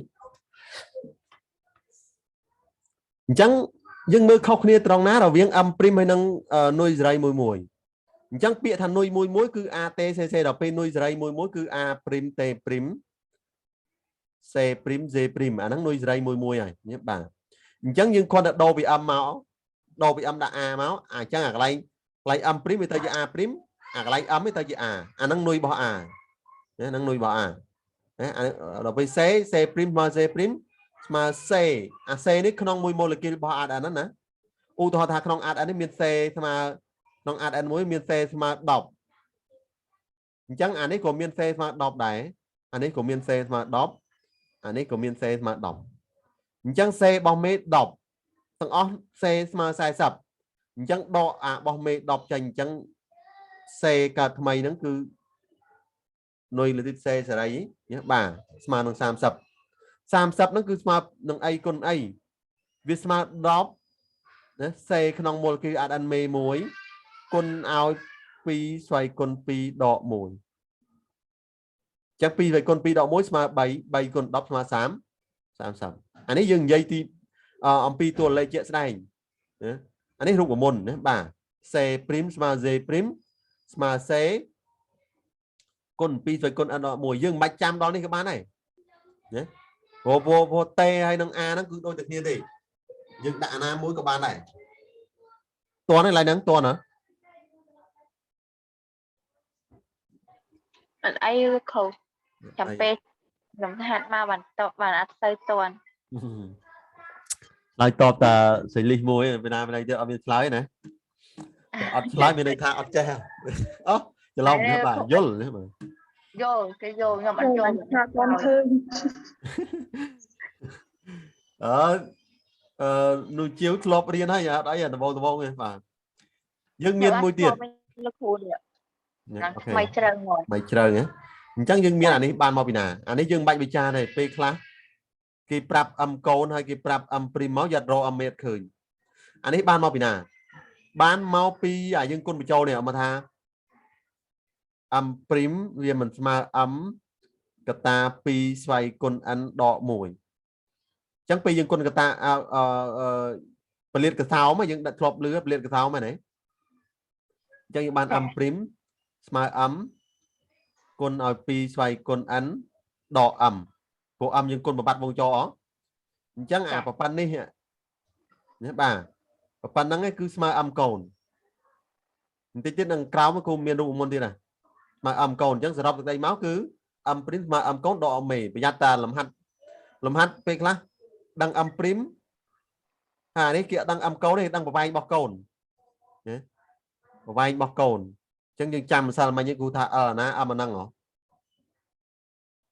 អញ្ចឹងយើងមើលខុសគ្នាត្រង់ណារវាង M prime ហើយនិងនុយសេរីមួយមួយអញ្ចឹងពាក្យថានុយមួយមួយគឺ A T C C ដល់ពេលនុយសេរីមួយមួយគឺ A prime T prime C prime Z prime អាហ្នឹងនុយសេរីមួយមួយហើយបាទអញ្ចឹងយើងគ្រាន់តែដូរពី M មកដូរពី M ដាក់ A មកអញ្ចឹងអាកន្លែងកន្លែង M prime វាទៅជា A prime អាកន្លែង M វាទៅជា A អាហ្នឹងនុយរបស់ A ហ្នឹងនុយរបស់ A ណាដល់ពេល C C prime ស្មើ C prime ស្មើ C អា C នេះក្នុងមួយ molecule របស់ ADN ហ្នឹងណាឧទាហរណ៍ថាក្នុង ADN នេះមាន C ស្មើក្នុង ADN មួយមាន C ស្មើ10អញ្ចឹងអានេះក៏មាន C ស្មើ10ដែរអានេះក៏មាន C ស្មើ10អានេះក៏មាន C ស្មើ10អញ្ចឹង C របស់មេ10ទាំងអស់ C ស្មើ40អញ្ចឹងដកអារបស់មេ10ចេញអញ្ចឹង C កើតថ្មីហ្នឹងគឺនុយលីទីត C សេរីបាទស្មើនឹង30 30ហ្នឹងគឺស្មើនឹងអីគុណអីវាស្មើ10ណា C ក្នុង molecule ADN មេ1គុណឲ្យ2ស្វ័យគុណ2ដក1ចឹង2ស្វ័យគុណ2ដក1ស្មើ3 3គុណ10ស្មើ30 30អានេះយើងនិយាយទីអំពីតួលេខជាក់ស្ដែងណាអានេះរូបមន្តណាបាទ C prime ស្មើ Z prime ស្មើ C គុណ2ស្វ័យគុណ n ដក1យើងមិនបាច់ចាំដល់នេះក៏បានដែរណាព្រោះព្រោះព្រោះ T ហើយនឹង A ហ្នឹងគឺដូចតែគ្នាទេយើងដាក់អាណាមួយក៏បានដែរតើនេះឡើយហ្នឹងតើណា អត់អីលោកគ្រូចាំពេលលំហាត់មកបានតបបានអត់សូវតន់ ឆ្លើយតបតាសេលីសមួយពីណាពីណាទៀតអត់មានឆ្លើយណាអត់ឆ្លើយមានន័យថាអត់ចេះអូច្រឡំបាទយល់បាទ យល់គេយល់ខ្ញុំអត់យល់ អត់បានឃើញ អឺអឺនោះជាវធ្លាប់រៀនហើយអត់អីដំបងដំបងទេបាទយើងមានមួយទៀត លោកគ្រូនេះ អូខេ ថ្មីជ្រៅមក មិនជ្រៅហ៎អញ្ចឹងយើងមានអានេះបានមកពីណាអានេះយើងមិនបាច់វិចារទេពេលខ្លះគេប្រាប់អឹមកូនហើយគេប្រាប់អឹមព្រីមមកយ៉ាត់រកអឹមមេតឃើញអានេះបានមកពីណាបានមកពីអាយើងគុណបញ្ចូលនេះអមថាអឹមព្រីមវាមិនស្មើអឹមកតា2ស្វ័យគុណ n ដក1អញ្ចឹងពេលយើងគុណកតាអឺអឺពលាតកសោមយើងដាក់ធ្លាប់លឺពលាតកសោមហ្នឹងណាអញ្ចឹងយើងបាន m ព្រីមស្មើ m គុណឲ្យ2ស្វ័យគុណ n ដក m ព្រោះ m យើងគុណប្របាត់វងចរអអញ្ចឹងអាប្រប៉ុណ្នេះណាបាទប្រប៉ុណ្ណឹងឯងគឺស្មើ m កូនបន្តិចទៀតនឹងក្រោមគូមានរូបមន្តទៀតណាស្មើ m កូនអញ្ចឹងសរុបសេចក្តីមកគឺ m ព្រីមស្មើ m កូនដក m មេប្រយ័ត្នតាលំហាត់លំហាត់ពេលខ្លះដឹង m ព្រីមហើយនេះគេអត់ដឹង m កូនទេដឹងប្រវែងរបស់កូនណាប្រវែងរបស់កូនអញ្ចឹងយើងចាំម្សិលមិញនេះគូថា L ណា M អាហ្នឹងហ៎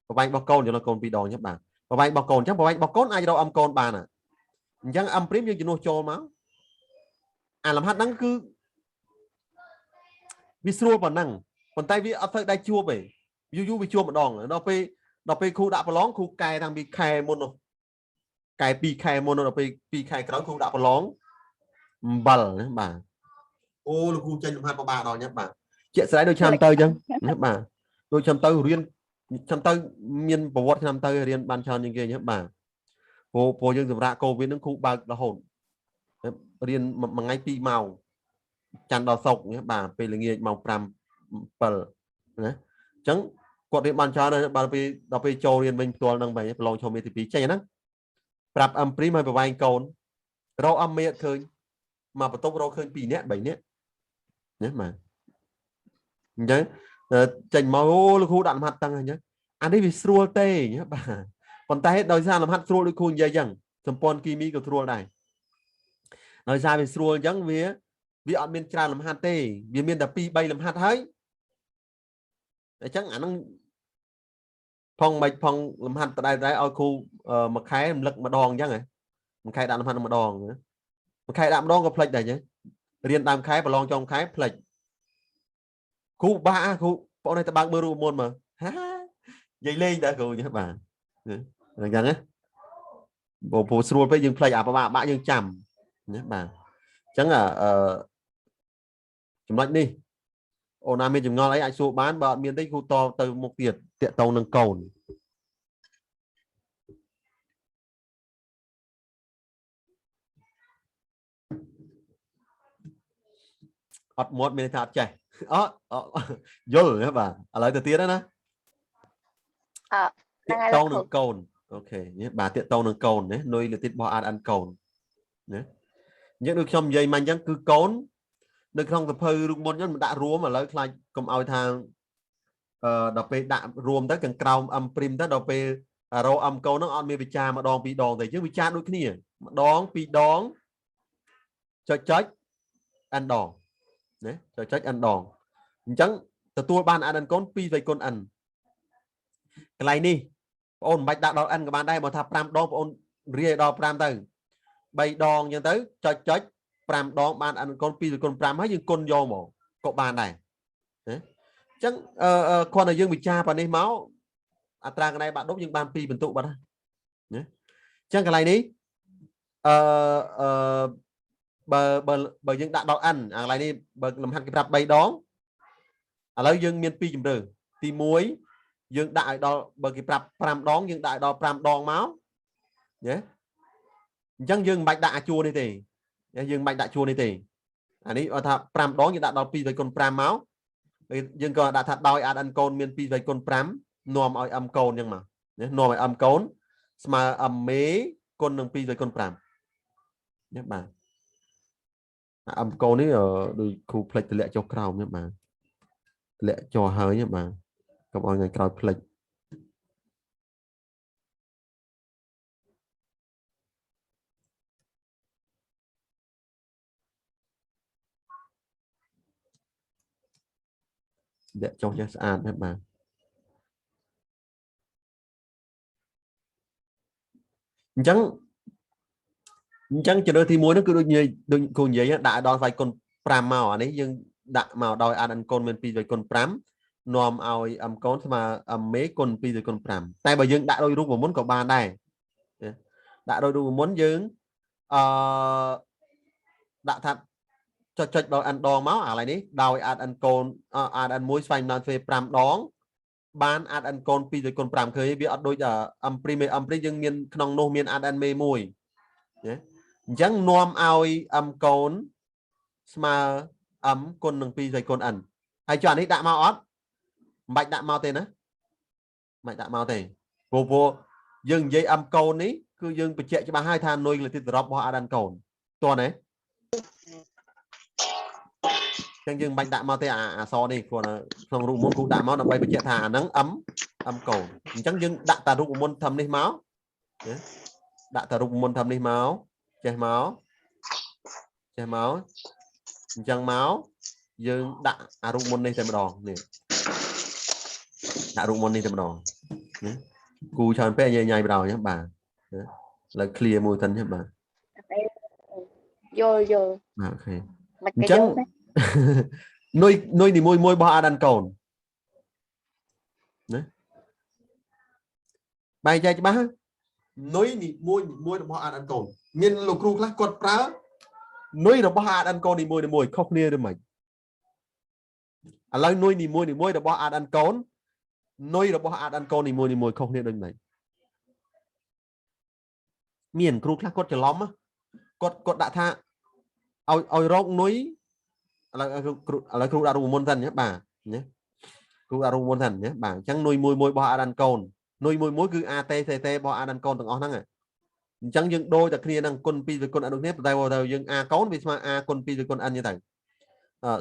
ប្រវែងរបស់កូនយល់កូនពីរដងអញ្ចឹងបាទប្រវែងរបស់កូនអញ្ចឹងប្រវែងរបស់កូនអាចរក M កូនបានអញ្ចឹង M ព្រីមយើងជំនួសចូលមកអាលំហាត់ហ្នឹងគឺវាស្រួលប៉ុណ្ណឹងប៉ុន្តែវាអត់ទៅដៃជួបទេយូរយូរវាជួបម្ដងដល់ពេលដល់ពេលគ្រូដាក់ប្រឡងគ្រូកែតាំងពីខែមុននោះកែ2ខែមុននោះដល់ពេល2ខែក្រោយគ្រូដាក់ប្រឡងអំបិលណាបាទអូលោកគ្រូចេញលំហាត់ពិបាកដល់ញ៉ាំបាទជាក់ស្ដែងដូចឆ្នាំទៅអញ្ចឹងណាបាទដូចឆ្នាំទៅរៀនឆ្នាំទៅមានប្រវត្តិឆ្នាំទៅរៀនបានច្រើនជាងគេអញ្ចឹងបាទព្រោះព្រោះយើងសម្រាប់កូវីដហ្នឹងគ្រូបើករហូតរៀនមួយថ្ងៃ2ម៉ោងច័ន្ទដល់សុក្រណាបាទពេលល្ងាចម៉ោង5 7ណាអញ្ចឹងគាត់រៀនបានច្រើនហើយបាទពេលដល់ពេលចូលរៀនវិញផ្ទាល់ហ្នឹងបែរប្រឡងចូលមេទី2ចេញហ្នឹងប្រាប់ M ព្រីមឲ្យប្រវែងកូនរក M មេអត់ឃើញមកបន្ទប់រកឃើញ2នាក់3នាក់ណាបាទអញ្ចឹងចេញមកអូលោកគ្រូដាក់លំហាត់តឹងអញ្ចឹងអានេះវាស្រួលទេណាបាទប៉ុន្តែដោយសារលំហាត់ស្រួលដូចគ្រូនិយាយអញ្ចឹងសម្ព័ន្ធគីមីក៏ស្រួលដែរដោយសារវាស្រួលអញ្ចឹងវាវាអត់មានច្រើនលំហាត់ទេវាមានតែ2 3លំហាត់ហើយអញ្ចឹងអាហ្នឹងផងមិនផងលំហាត់ដដែលៗឲ្យគ្រូមួយខែរំលឹកម្ដងអញ្ចឹងហ៎មួយខែដាក់លំហាត់ម្ដងមួយខែដាក់ម្ដងក៏ភ្លេចដែរអញ្ចឹងរៀនដើមខែប្រឡងចុងខែភ្លេចគ្រូបាក់គ្រូបងនេះតបើកមើលរូបមន្តមើលហានិយាយលេងដែរគ្រូអញ្ចឹងបាទអញ្ចឹងណាព្រោះស្រួលពេកយើងភ្លេចអាប្របាក់បាក់យើងចាំណាបាទអញ្ចឹងអឺចំណុចនេះអូនណាមានចម្ងល់អីអាចសួរបានបើអត់មានទេគ្រូតទៅមុខទៀតតាកតងនឹងកូនអត់មាត់មានន័យថាអត់ចេះអត់យល់ណាបាទឥឡូវទៅទៀតណា អឺ តាកតងនឹងកូនអូខេនេះបាទតាកតងនឹងកូនណានុយលទីតរបស់អាតអានកូនណាអញ្ចឹងដូចខ្ញុំនិយាយមកអញ្ចឹងគឺកូននៅក្នុងសភៅរូបមន្តខ្ញុំមិនដាក់រួមឥឡូវខ្លាចកុំឲ្យថាអឺដល់ពេលដាក់រួមទៅខាងក្រោម M ព្រីមទៅដល់ពេលរក M កូនហ្នឹងអត់មានវិចារម្ដងពីរដងទេយើងវិចារដូចគ្នាម្ដងពីរដងចុចចុច n ដងណាចុចចុច n ដងអញ្ចឹងទទួលបាន n កូន2ស្វ័យគុណ n កន្លែងនេះបងអូនមិនបាច់ដាក់ដល់ n ក៏បានដែរបើថា5ដងបងអូនរាយដល់5ទៅ3ដងអញ្ចឹងទៅចុចចុច5ដងបាន n កូន2ស្វ័យគុណ5ហើយយើងគុណយកមកក៏បានដែរណាអញ្ចឹងអឺគ្រាន់តែយើងវិចារប៉ានេះមកអត្រាកណែបាក់ដប់យើងបាន2បន្ទុកបាត់ណាអញ្ចឹងកន្លែងនេះអឺអឺបើបើបើយើងដាក់ដល់ n អាកន្លែងនេះបើលំហាត់គេប្រាប់3ដងឥឡូវយើងមាន2ជំរឿទី1យើងដាក់ឲ្យដល់បើគេប្រាប់5ដងយើងដាក់ឲ្យដល់5ដងមកណាអញ្ចឹងយើងមិនបាច់ដាក់អាជួរនេះទេយើងមិនបាច់ដាក់ជួរនេះទេអានេះគាត់ថា5ដងយើងដាក់ដល់2គុណ5មកយើងក៏ដាក់ថាដោយ n កូនមាន2គុណ5នាំឲ្យ m កូនអញ្ចឹងមកណានាំឲ្យ m កូនស្មើ m មេគុណនឹង2គុណ5ណាបាទអា m កូននេះដូចគ្រូផ្លិចតម្លាក់ចុះក្រោមណាបាទតម្លាក់ចុះហើយណាបាទកុំឲ្យថ្ងៃក្រោយផ្លិចតម្លាក់ចុះចេះស្អាតណាបាទ អញ្ចឹងជម្រើសទី1ហ្នឹងគឺដូចនិយាយដូចគូនិយាយដាក់ឲ្យដល់ស្វ័យគុណ5មកអានេះយើងដាក់មកដោយ ADN កូនមាន2ស្វ័យគុណ5នាំឲ្យ m កូនស្មើ m មេគុណ2ស្វ័យគុណ5តែបើយើងដាក់ដោយរូបមន្តក៏បានដែរដាក់ដោយរូបមន្តយើងអឺដាក់ថាចុចចុចដល់ n ដងមកអាឡៃនេះដោយ ADN កូន ADN 1ស្វែងបានធ្វើ5ដងបាន ADN កូន2គុណ5ឃើញវាអត់ដូច M' M' យើងមានក្នុងនោះមាន ADN មេ1ណាអញ្ចឹងនាំឲ្យ M កូនស្មើ M គុណនឹង2គុណ n ហើយចុះអានេះដាក់មកអត់មិនបាច់ដាក់មកទេណាមិនបាច់ដាក់មកទេព្រោះយើងនិយាយ M កូននេះគឺយើងបញ្ជាក់ច្បាស់ហើយថានុយក្លេទីតសរុបរបស់ ADN កូនតោះណាចឹងយើងមិនបាច់ដាក់មកទេអាអសនេះគ្រាន់តែក្នុងរូបមន្តគ្រូដាក់មកដើម្បីបញ្ជាក់ថាអាហ្នឹង M M កូនអញ្ចឹងយើងដាក់តារូបមន្តធំនេះមកណាដាក់តារូបមន្តធំនេះមកចេះមកចេះមកអញ្ចឹងមកយើងដាក់អារូបមន្តនេះតែម្ដងនេះដាក់រូបមន្តនេះតែម្ដងណាគូច្រើនពេកញ៉ៃញ៉ៃបដ ாய் បាទឥឡូវ clear មួយសិនទេបាទ យល់យល់ បាទ OK មិន អញ្ចឹង គេយល់ទេ នុយនុយនីមួយមួយរបស់ ADN កូនណាបែងចែកច្បាស់នុយនីមួយមួយរបស់ ADN កូនមានលោកគ្រូខ្លះគាត់ប្រើនុយរបស់ ADN កូននីមួយនីមួយខុសគ្នាឬមិនឥឡូវនុយនីមួយនីមួយរបស់ ADN កូននុយរបស់ ADN កូននីមួយនីមួយខុសគ្នាដូចម៉េចមានគ្រូខ្លះគាត់ច្រឡំគាត់ដាក់ថាឲ្យរកនុយឥឡូវគ្រូឥឡូវគ្រូដាក់រូបមន្តសិនណាបាទណាគ្រូដាក់រូបមន្តសិនណាបាទអញ្ចឹងនុយមួយមួយរបស់ ADN កូននុយមួយមួយគឺ AT CT របស់ ADN កូនទាំងអស់ហ្នឹងអញ្ចឹងយើងដូរតែគ្នាហ្នឹងគុណ2ទៅគុណ n ដូចគ្នាប៉ុន្តែបើយើង A កូនវាស្មើ A គុណ2ទៅគុណ n អញ្ចឹងទៅ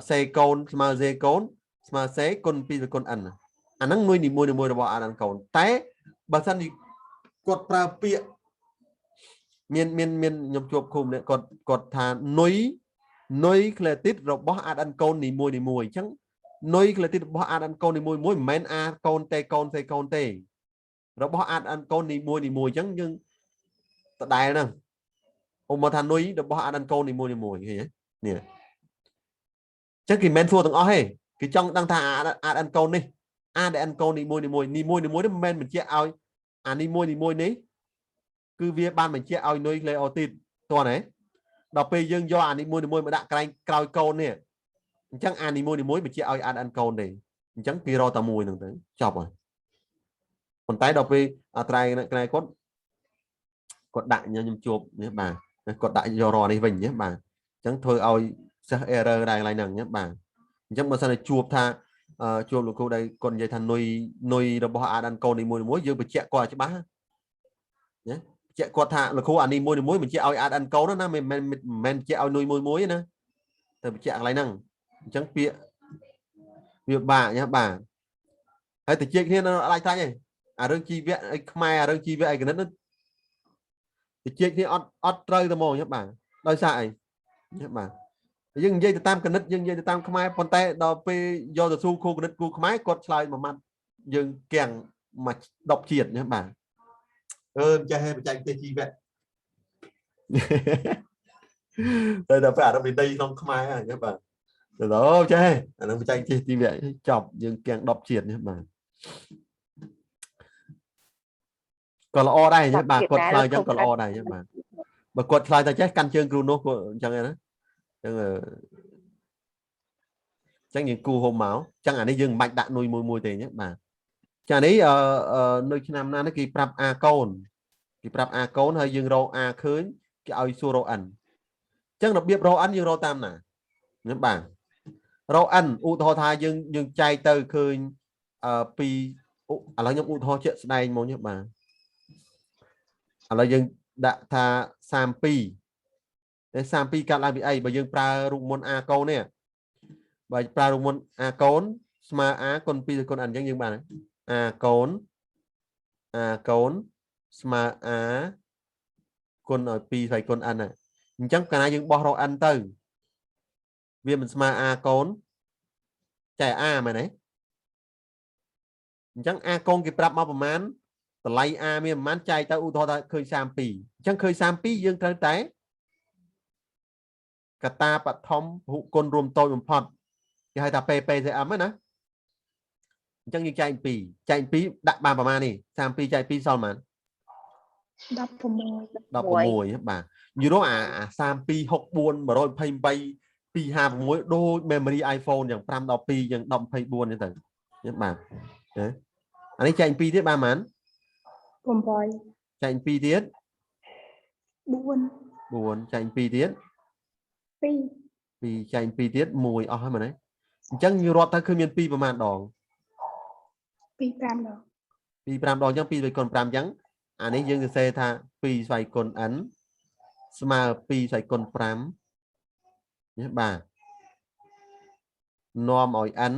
C កូនស្មើ C កូនស្មើ C គុណ2ទៅគុណ n អាហ្នឹងនុយនីមួយនីមួយរបស់ ADN កូនតែបើសិនជាគាត់ប្រើពាក្យមានមានមានខ្ញុំជួបគ្រូម្នាក់គាត់ថានុយនុយក្លេទីតរបស់ ADN កូននីមួយនីមួយអញ្ចឹងនុយក្លេទីតរបស់ ADN កូននីមួយមួយមិនមែន A កូន T កូន C កូនទេរបស់ ADN កូននីមួយនីមួយអញ្ចឹងយើងដដែលហ្នឹងឧបមាថានុយរបស់ ADN កូននីមួយនីមួយឃើញទេនេះអញ្ចឹងគេមិនមែនសួរទាំងអស់ទេគេចង់ដឹងថា ADN កូននេះ ADN កូននីមួយនីមួយនីមួយនីមួយនេះមិនមែនបញ្ជាក់ឲ្យអានីមួយនីមួយនេះគឺវាបានបញ្ជាក់ឲ្យនុយក្លេអូទីតតោះណាដល់ពេលយើងយកអានីមួយនីមួយមកដាក់ក្រែងក្រោយកូននេះអញ្ចឹងអានីមួយនីមួយបញ្ជាក់ឲ្យ ADN កូនទេអញ្ចឹងគេរកតែមួយហ្នឹងទៅចប់ហើយប៉ុន្តែដល់ពេលអាត្រៃក្រែគាត់គាត់ដាក់ខ្ញុំជួបនេះបាទគាត់ដាក់យករនេះវិញណាបាទអញ្ចឹងធ្វើឲ្យសិស្ស error ដែរកន្លែងហ្នឹងណាបាទអញ្ចឹងបើសិនជាជួបថាជួបលោកគ្រូដែលគាត់និយាយថានុយនុយរបស់ ADN កូននីមួយៗយើងបញ្ជាក់គាត់ឲ្យច្បាស់ណាបញ្ជាក់គាត់ថាលោកគ្រូអានេះមួយមួយបញ្ជាក់ឲ្យ ADN កូនណាមិនមែនមិនមែនបញ្ជាក់ឲ្យនុយមួយមួយណាទៅបញ្ជាក់កន្លែងហ្នឹងអញ្ចឹងពាក្យវាបាក់ណាបាទហើយទៅជែកគ្នានៅអត់អាចត្រាច់ទេអារឿងជីវៈអីខ្មែរអារឿងជីវៈអីកណិតនោះទៅជែកគ្នាអត់ត្រូវតែហ្មងណាបាទដោយសារអីណាបាទយើងនិយាយទៅតាមកណិតយើងនិយាយទៅតាមខ្មែរប៉ុន្តែដល់ពេលយកទៅស៊ូគ្រូកណិតគ្រូខ្មែរគាត់ឆ្លើយមួយម៉ាត់យើងកៀងមួយ10ជាតិណាបាទអឺចេះបច្ចេកទេសជីវៈតែដល់ពេលអារម្មណ៍វិន័យក្នុងខ្មែរហ្នឹងបាទទៅដល់ចេះអានឹងបច្ចេកទេសជីវៈចប់យើងកៀង10ជាតិណាបាទក៏ល្អដែរណាបាទគាត់ឆ្លើយអញ្ចឹងក៏ល្អដែរណាបាទបើគាត់ឆ្លើយតែចេះកាន់ជើងគ្រូនោះគាត់អញ្ចឹងណាអញ្ចឹងអញ្ចឹងយើងគូហុំមកអញ្ចឹងអានេះយើងមិនបាច់ដាក់នុយមួយមួយទេណាបាទចានេះអឺនៅឆ្នាំណានេះគេប្រាប់អាកូនគេប្រាប់អាកូនហើយយើងរកអាឃើញគេឲ្យសួររក n អញ្ចឹងរបៀបរក n យើងរកតាមណាណាបាទរក n ឧទាហរណ៍ថាយើងចែកទៅឃើញអឺពីឥឡូវខ្ញុំឧទាហរណ៍ជាក់ស្ដែងមកនេះបាទឥឡូវយើងដាក់ថា32តែ32កាត់ឡើងពីអីបើយើងប្រើរូបមន្ត a កូននេះបើប្រើរូបមន្ត a កូនស្មើ a គុណ2គុណ n អញ្ចឹងយើងបាន a កូន a កូនស្មើ a គុណឲ្យ2ស្វ័យគុណ n ហ្នឹងអញ្ចឹងកាលណាយើងបោះរក n ទៅវាមិនស្មើ a កូនចែ a មែនទេអញ្ចឹង a កូនគេប្រាប់មកប្រមាណ តម្លៃ A មានប្រហែលចែកទៅឧទាហរណ៍ថាឃើញ32អញ្ចឹងឃើញ32យើងត្រូវតែកតាបឋមពហុគុណរួមតូចបំផុតគេហៅថា PPCM ហ្នឹងណាអញ្ចឹងយើងចែក2ចែក2ដាក់បានប្រហែលនេះ32ចែក2សល់ប៉ុន្មាន 16 16បាទយល់អាអា32 64 128 256ដូច memory iPhone យ៉ាង5 12យ៉ាង10 24អញ្ចឹងទៅបាទណាអានេះចែក2ទៀតបានប៉ុន្មាន 8 ចែក2ទៀត 4 4ចែក2ទៀត 2 2ចែក2ទៀត1អស់ហើយមែនទេអញ្ចឹងយើងរាប់ទៅឃើញមាន2ប្រមាណដង 2 5ដង 2 5ដងអញ្ចឹង2ស្វ័យគុណ5អញ្ចឹងអានេះយើងសរសេរថា2ស្វ័យគុណ n ស្មើ2ស្វ័យគុណ5នេះបាទនាំឲ្យ n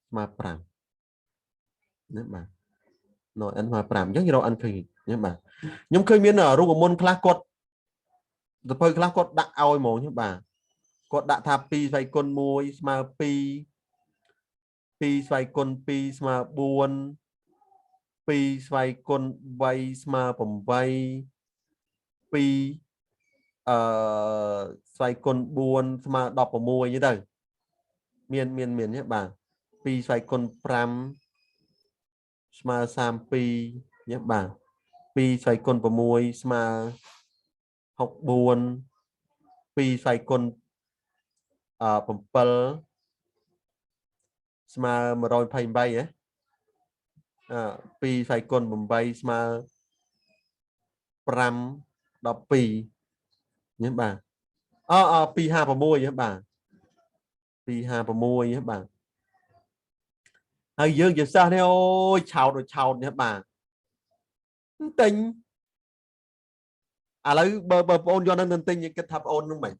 ស្មើ5នេះបាទនាំ n ស្មើ5អញ្ចឹងយើងរក n ឃើញនេះបាទខ្ញុំឃើញមានរូបមន្តខ្លះគាត់សភៅខ្លះគាត់ដាក់ឲ្យហ្មងនេះបាទគាត់ដាក់ថា2ស្វ័យគុណ1ស្មើ2 2ស្វ័យគុណ2ស្មើ4 2ស្វ័យគុណ3ស្មើ8 2អឺស្វ័យគុណ4ស្មើ16អញ្ចឹងទៅមានមានមានទេបាទ2ស្វ័យគុណ5ស្មើ32ញ៉េបាទ2ស្វ័យគុណ6ស្មើ64 2ស្វ័យគុណអឺ7ស្មើ128ហ៎អឺ2ស្វ័យគុណ8ស្មើ5 12នេះបាទអអ256ហ៎បាទ256ហ៎បាទហើយយើងជាសិស្សនេះអូយឆោតដូចឆោតនេះបាទទិញឥឡូវបើបើបងអូនយកនឹងទិញគិតថាបងអូននឹងមិន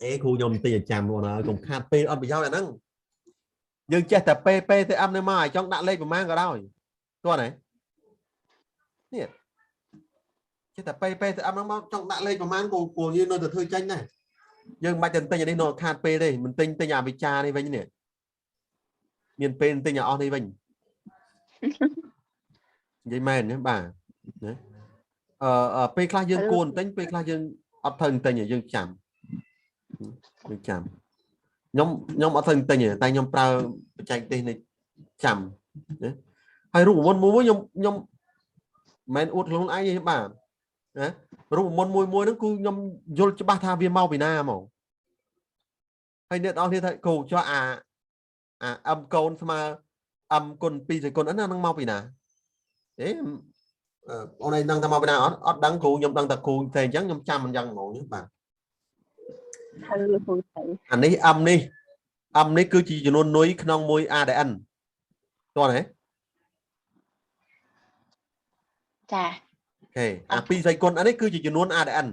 អេគ្រូខ្ញុំទិញឲ្យចាំបងហើយកុំខាតពេលអត់ប្រយោជន៍អាហ្នឹងយើងចេះតែពេពេទៅអឹមនេះមកឲ្យចង់ដាក់លេខប្រមាណក៏ដោយតោះណានេះចេះតែពេពេទៅអឹមហ្នឹងមកចង់ដាក់លេខប្រមាណក៏គួរយើងនៅតែធ្វើចាញ់ដែរយើងមិនបាច់ទៅទិញអានេះនៅខាតពេលទេមិនទិញទិញអាវិចារនេះវិញនេះមានពេលទិញអាអស់នេះវិញនិយាយមែនណាបាទណាអឺពេលខ្លះយើងគួរទិញពេលខ្លះយើងអត់ត្រូវទិញទេយើងចាំយើងចាំខ្ញុំខ្ញុំអត់ត្រូវទិញទេតែខ្ញុំប្រើបច្ចេកទេសនៃចាំណាហើយរូបមន្តមួយខ្ញុំខ្ញុំមិនមែនអួតខ្លួនឯងទេបាទណារូបមន្តមួយមួយហ្នឹងគឺខ្ញុំយល់ច្បាស់ថាវាមកពីណាហ្មងហើយអ្នកទាំងអស់គ្នាថាគោចុះអាអាអឹមកូនស្មើអឹមគុណ2សេគុណហ្នឹងហ្នឹងមកពីណាអេអូនឯងដឹងថាមកពីណាអត់អត់ដឹងគ្រូខ្ញុំដឹងតែគ្រូតែអញ្ចឹងខ្ញុំចាំអញ្ចឹងហ្មងបាទ ហើយលោកគ្រូទៅ អានេះ M នេះ M នេះគឺជាចំនួននុយក្នុងមួយ ADN តោះណា ចា OK អា2ស្វ័យគុណអានេះគឺជាចំនួន ADN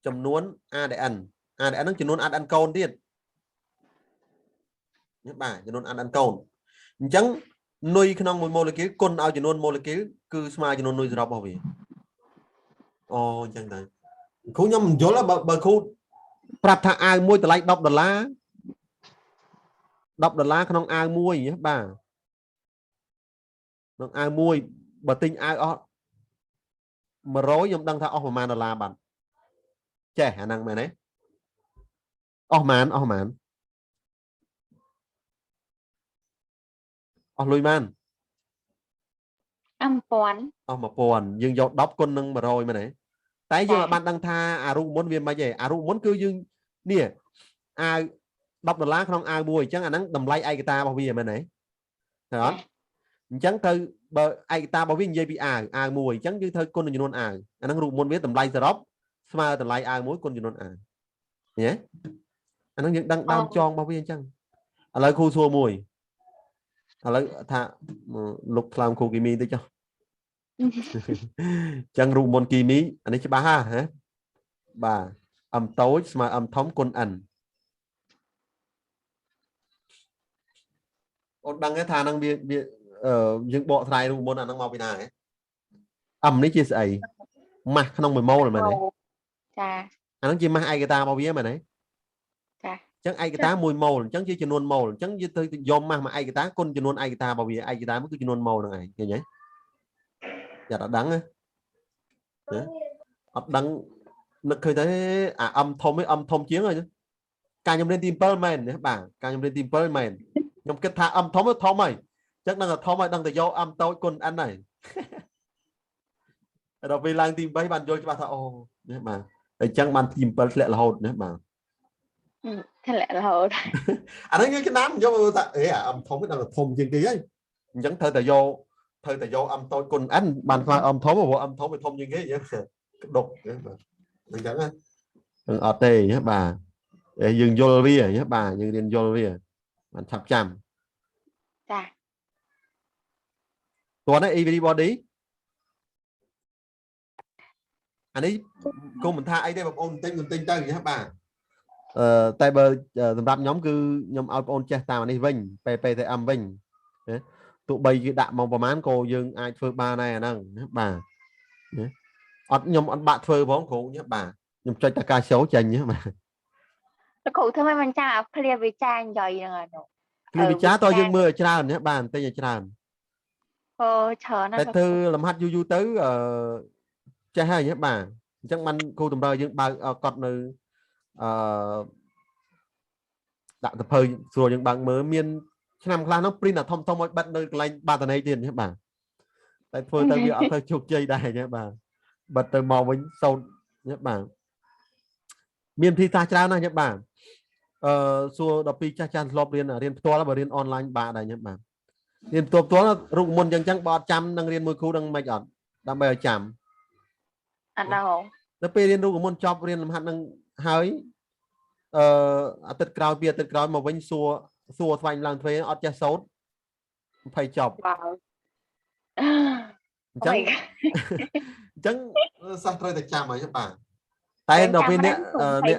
ចំនួន ADN ADN ហ្នឹងចំនួន ADN កូនទៀតនេះបាទចំនួន ADN កូនអញ្ចឹងនុយក្នុងមួយ molecule គុណឲ្យចំនួន molecule គឺស្មើចំនួននុយសរុបរបស់វាអូអញ្ចឹងទៅគ្រូខ្ញុំមិនយល់បើបើគ្រូប្រាប់ថាអាវមួយតម្លៃ10ដុល្លារ10ដុល្លារក្នុងអាវមួយបាទក្នុងអាវមួយបើទិញអាវអស់100ខ្ញុំដឹងថាអស់ប្រហែលដុល្លារបាទចេះអាហ្នឹងមែនទេអស់ប៉ុន្មានអស់ប៉ុន្មានអស់លុយបាន អំពាន់ អស់1000យើងយក10គុណនឹង100មែនទេតែយើងអាចបានដឹងថាអារូបមុនវាមិនទេអារូបមុនគឺយើងនេះអាវ10ដុល្លារក្នុងអាវមួយអញ្ចឹងអាហ្នឹងតម្លៃឯកតារបស់វាមែនទេត្រូវអត់អញ្ចឹងទៅបើឯកតារបស់វានិយាយពីអាវអាវមួយអញ្ចឹងយើងត្រូវគុណនឹងចំនួនអាវអាហ្នឹងរូបមុនវាតម្លៃសរុបស្មើតម្លៃអាវមួយគុណចំនួនអាវឃើញទេអាហ្នឹងយើងដឹងដើមចងរបស់វាអញ្ចឹងឥឡូវគ្រូសួរមួយឥឡូវថាលុកថ្លើមគ្រូគីមីតិចចុះ ចឹងរូបមន្តគីមីអានេះច្បាស់ហ่าហ៎បាទ m តូចស្មើ m ធំគុណ n អូនដឹងទេថាហ្នឹងវាវាអឺយើងបកស្រាយរូបមន្តអាហ្នឹងមកពីណាហ៎ m នេះជាស្អីម៉ាស់ក្នុង1ម៉ូលមែនទេ ចា អាហ្នឹងជាម៉ាស់ឯកតារបស់វាមែនទេ ចា អញ្ចឹងឯកតា1ម៉ូលអញ្ចឹងជាចំនួនម៉ូលអញ្ចឹងយើងត្រូវយកម៉ាស់មកឯកតាគុណចំនួនឯកតារបស់វាឯកតាមួយគឺចំនួនម៉ូលហ្នឹងឯងឃើញទេយ៉ាត់អត់ដឹងទេណាអត់ដឹងនឹកឃើញតែអា M ធំឯង M ធំជាងហើយការខ្ញុំរៀនទី7មែនណាបាទការខ្ញុំរៀនទី7មែនខ្ញុំគិតថា M ធំធំហើយអញ្ចឹងដឹងតែធំហើយដឹងតែយក M តូចគុណ N ហើយដល់ពេលឡើងទី8បានយល់ច្បាស់ថាអូនេះបាទតែអញ្ចឹងបានទី7ធ្លាក់រហូតណាបាទ ធ្លាក់រហូត អាហ្នឹងយើងចំយកថាអេអា M ធំដឹងតែធំជាងគេហើយអញ្ចឹងត្រូវតែយកត្រូវតែយក M តូចគុណ N បានខ្លាច M ធំព្រោះ M ធំវាធំជាងគេអញ្ចឹងក្តុកបាទអញ្ចឹងណាអត់ទេបាទយើងយល់វាបាទយើងរៀនយល់វាបានឆាប់ចាំ ចា តោះណា everybody អានេះគុំមិនថាអីទេបងប្អូនទិញមិនទិញទៅណាបាទអឺតែបើសម្រាប់ខ្ញុំគឺខ្ញុំឲ្យបងប្អូនចេះតាមអានេះវិញ PPTM វិញណាទោះបីគេដាក់មកប្រហែលក៏យើងអាចធ្វើបានដែរអាហ្នឹងណាបាទណាអត់ខ្ញុំអត់បាក់ធ្វើផងគ្រូណាបាទខ្ញុំចុចតែការចូលចេញណាបាទ លោកគ្រូធ្វើម៉េចមិនចាំអាភ្លាវិចារនិយាយហ្នឹងអានោះ គ្លីវិចារតើយើងមើលឲ្យច្រើនណាបាទទិញឲ្យច្រើន អូច្រើនណាស់ តែធ្វើលំហាត់យូរយូរទៅអឺចេះហើយណាបាទអញ្ចឹងបានគ្រូតម្រូវយើងបើកកត់នៅអឺដាក់សភៅស្រួលយើងបើកមើលមានឆ្នាំខ្លះនោះ print អាធំធំឲ្យបិទនៅកន្លែងបាតនេទៀតណាបាទតែធ្វើទៅវាអត់ទៅជោគជ័យដែរណាបាទបិទទៅមកវិញសោតណាបាទមានវិធីសាស្ត្រច្រើនណាស់ណាបាទអឺសួរ12ចាស់ចាស់ធ្លាប់រៀនរៀនផ្ទាល់បើរៀនអនឡាញបាក់ដែរណាបាទរៀនផ្ទាល់ផ្ទាល់រូបមន្តអញ្ចឹងបើអត់ចាំនឹងរៀនមួយគ្រូនឹងមិនអត់ដើម្បីឲ្យចាំ អត់ដល់ ដល់ពេលរៀនរូបមន្តចប់រៀនលំហាត់នឹងហើយអឺអាទិត្យក្រោយពីអាទិត្យក្រោយមកវិញសួរសួរស្វែងឡើងទ្វេអត់ចេះសូត្រ20ចប់ វ៉ាវ អញ្ចឹងអញ្ចឹងសិស្សត្រូវតែចាំហើយបាទតែដល់ពេលអ្នកអ្នក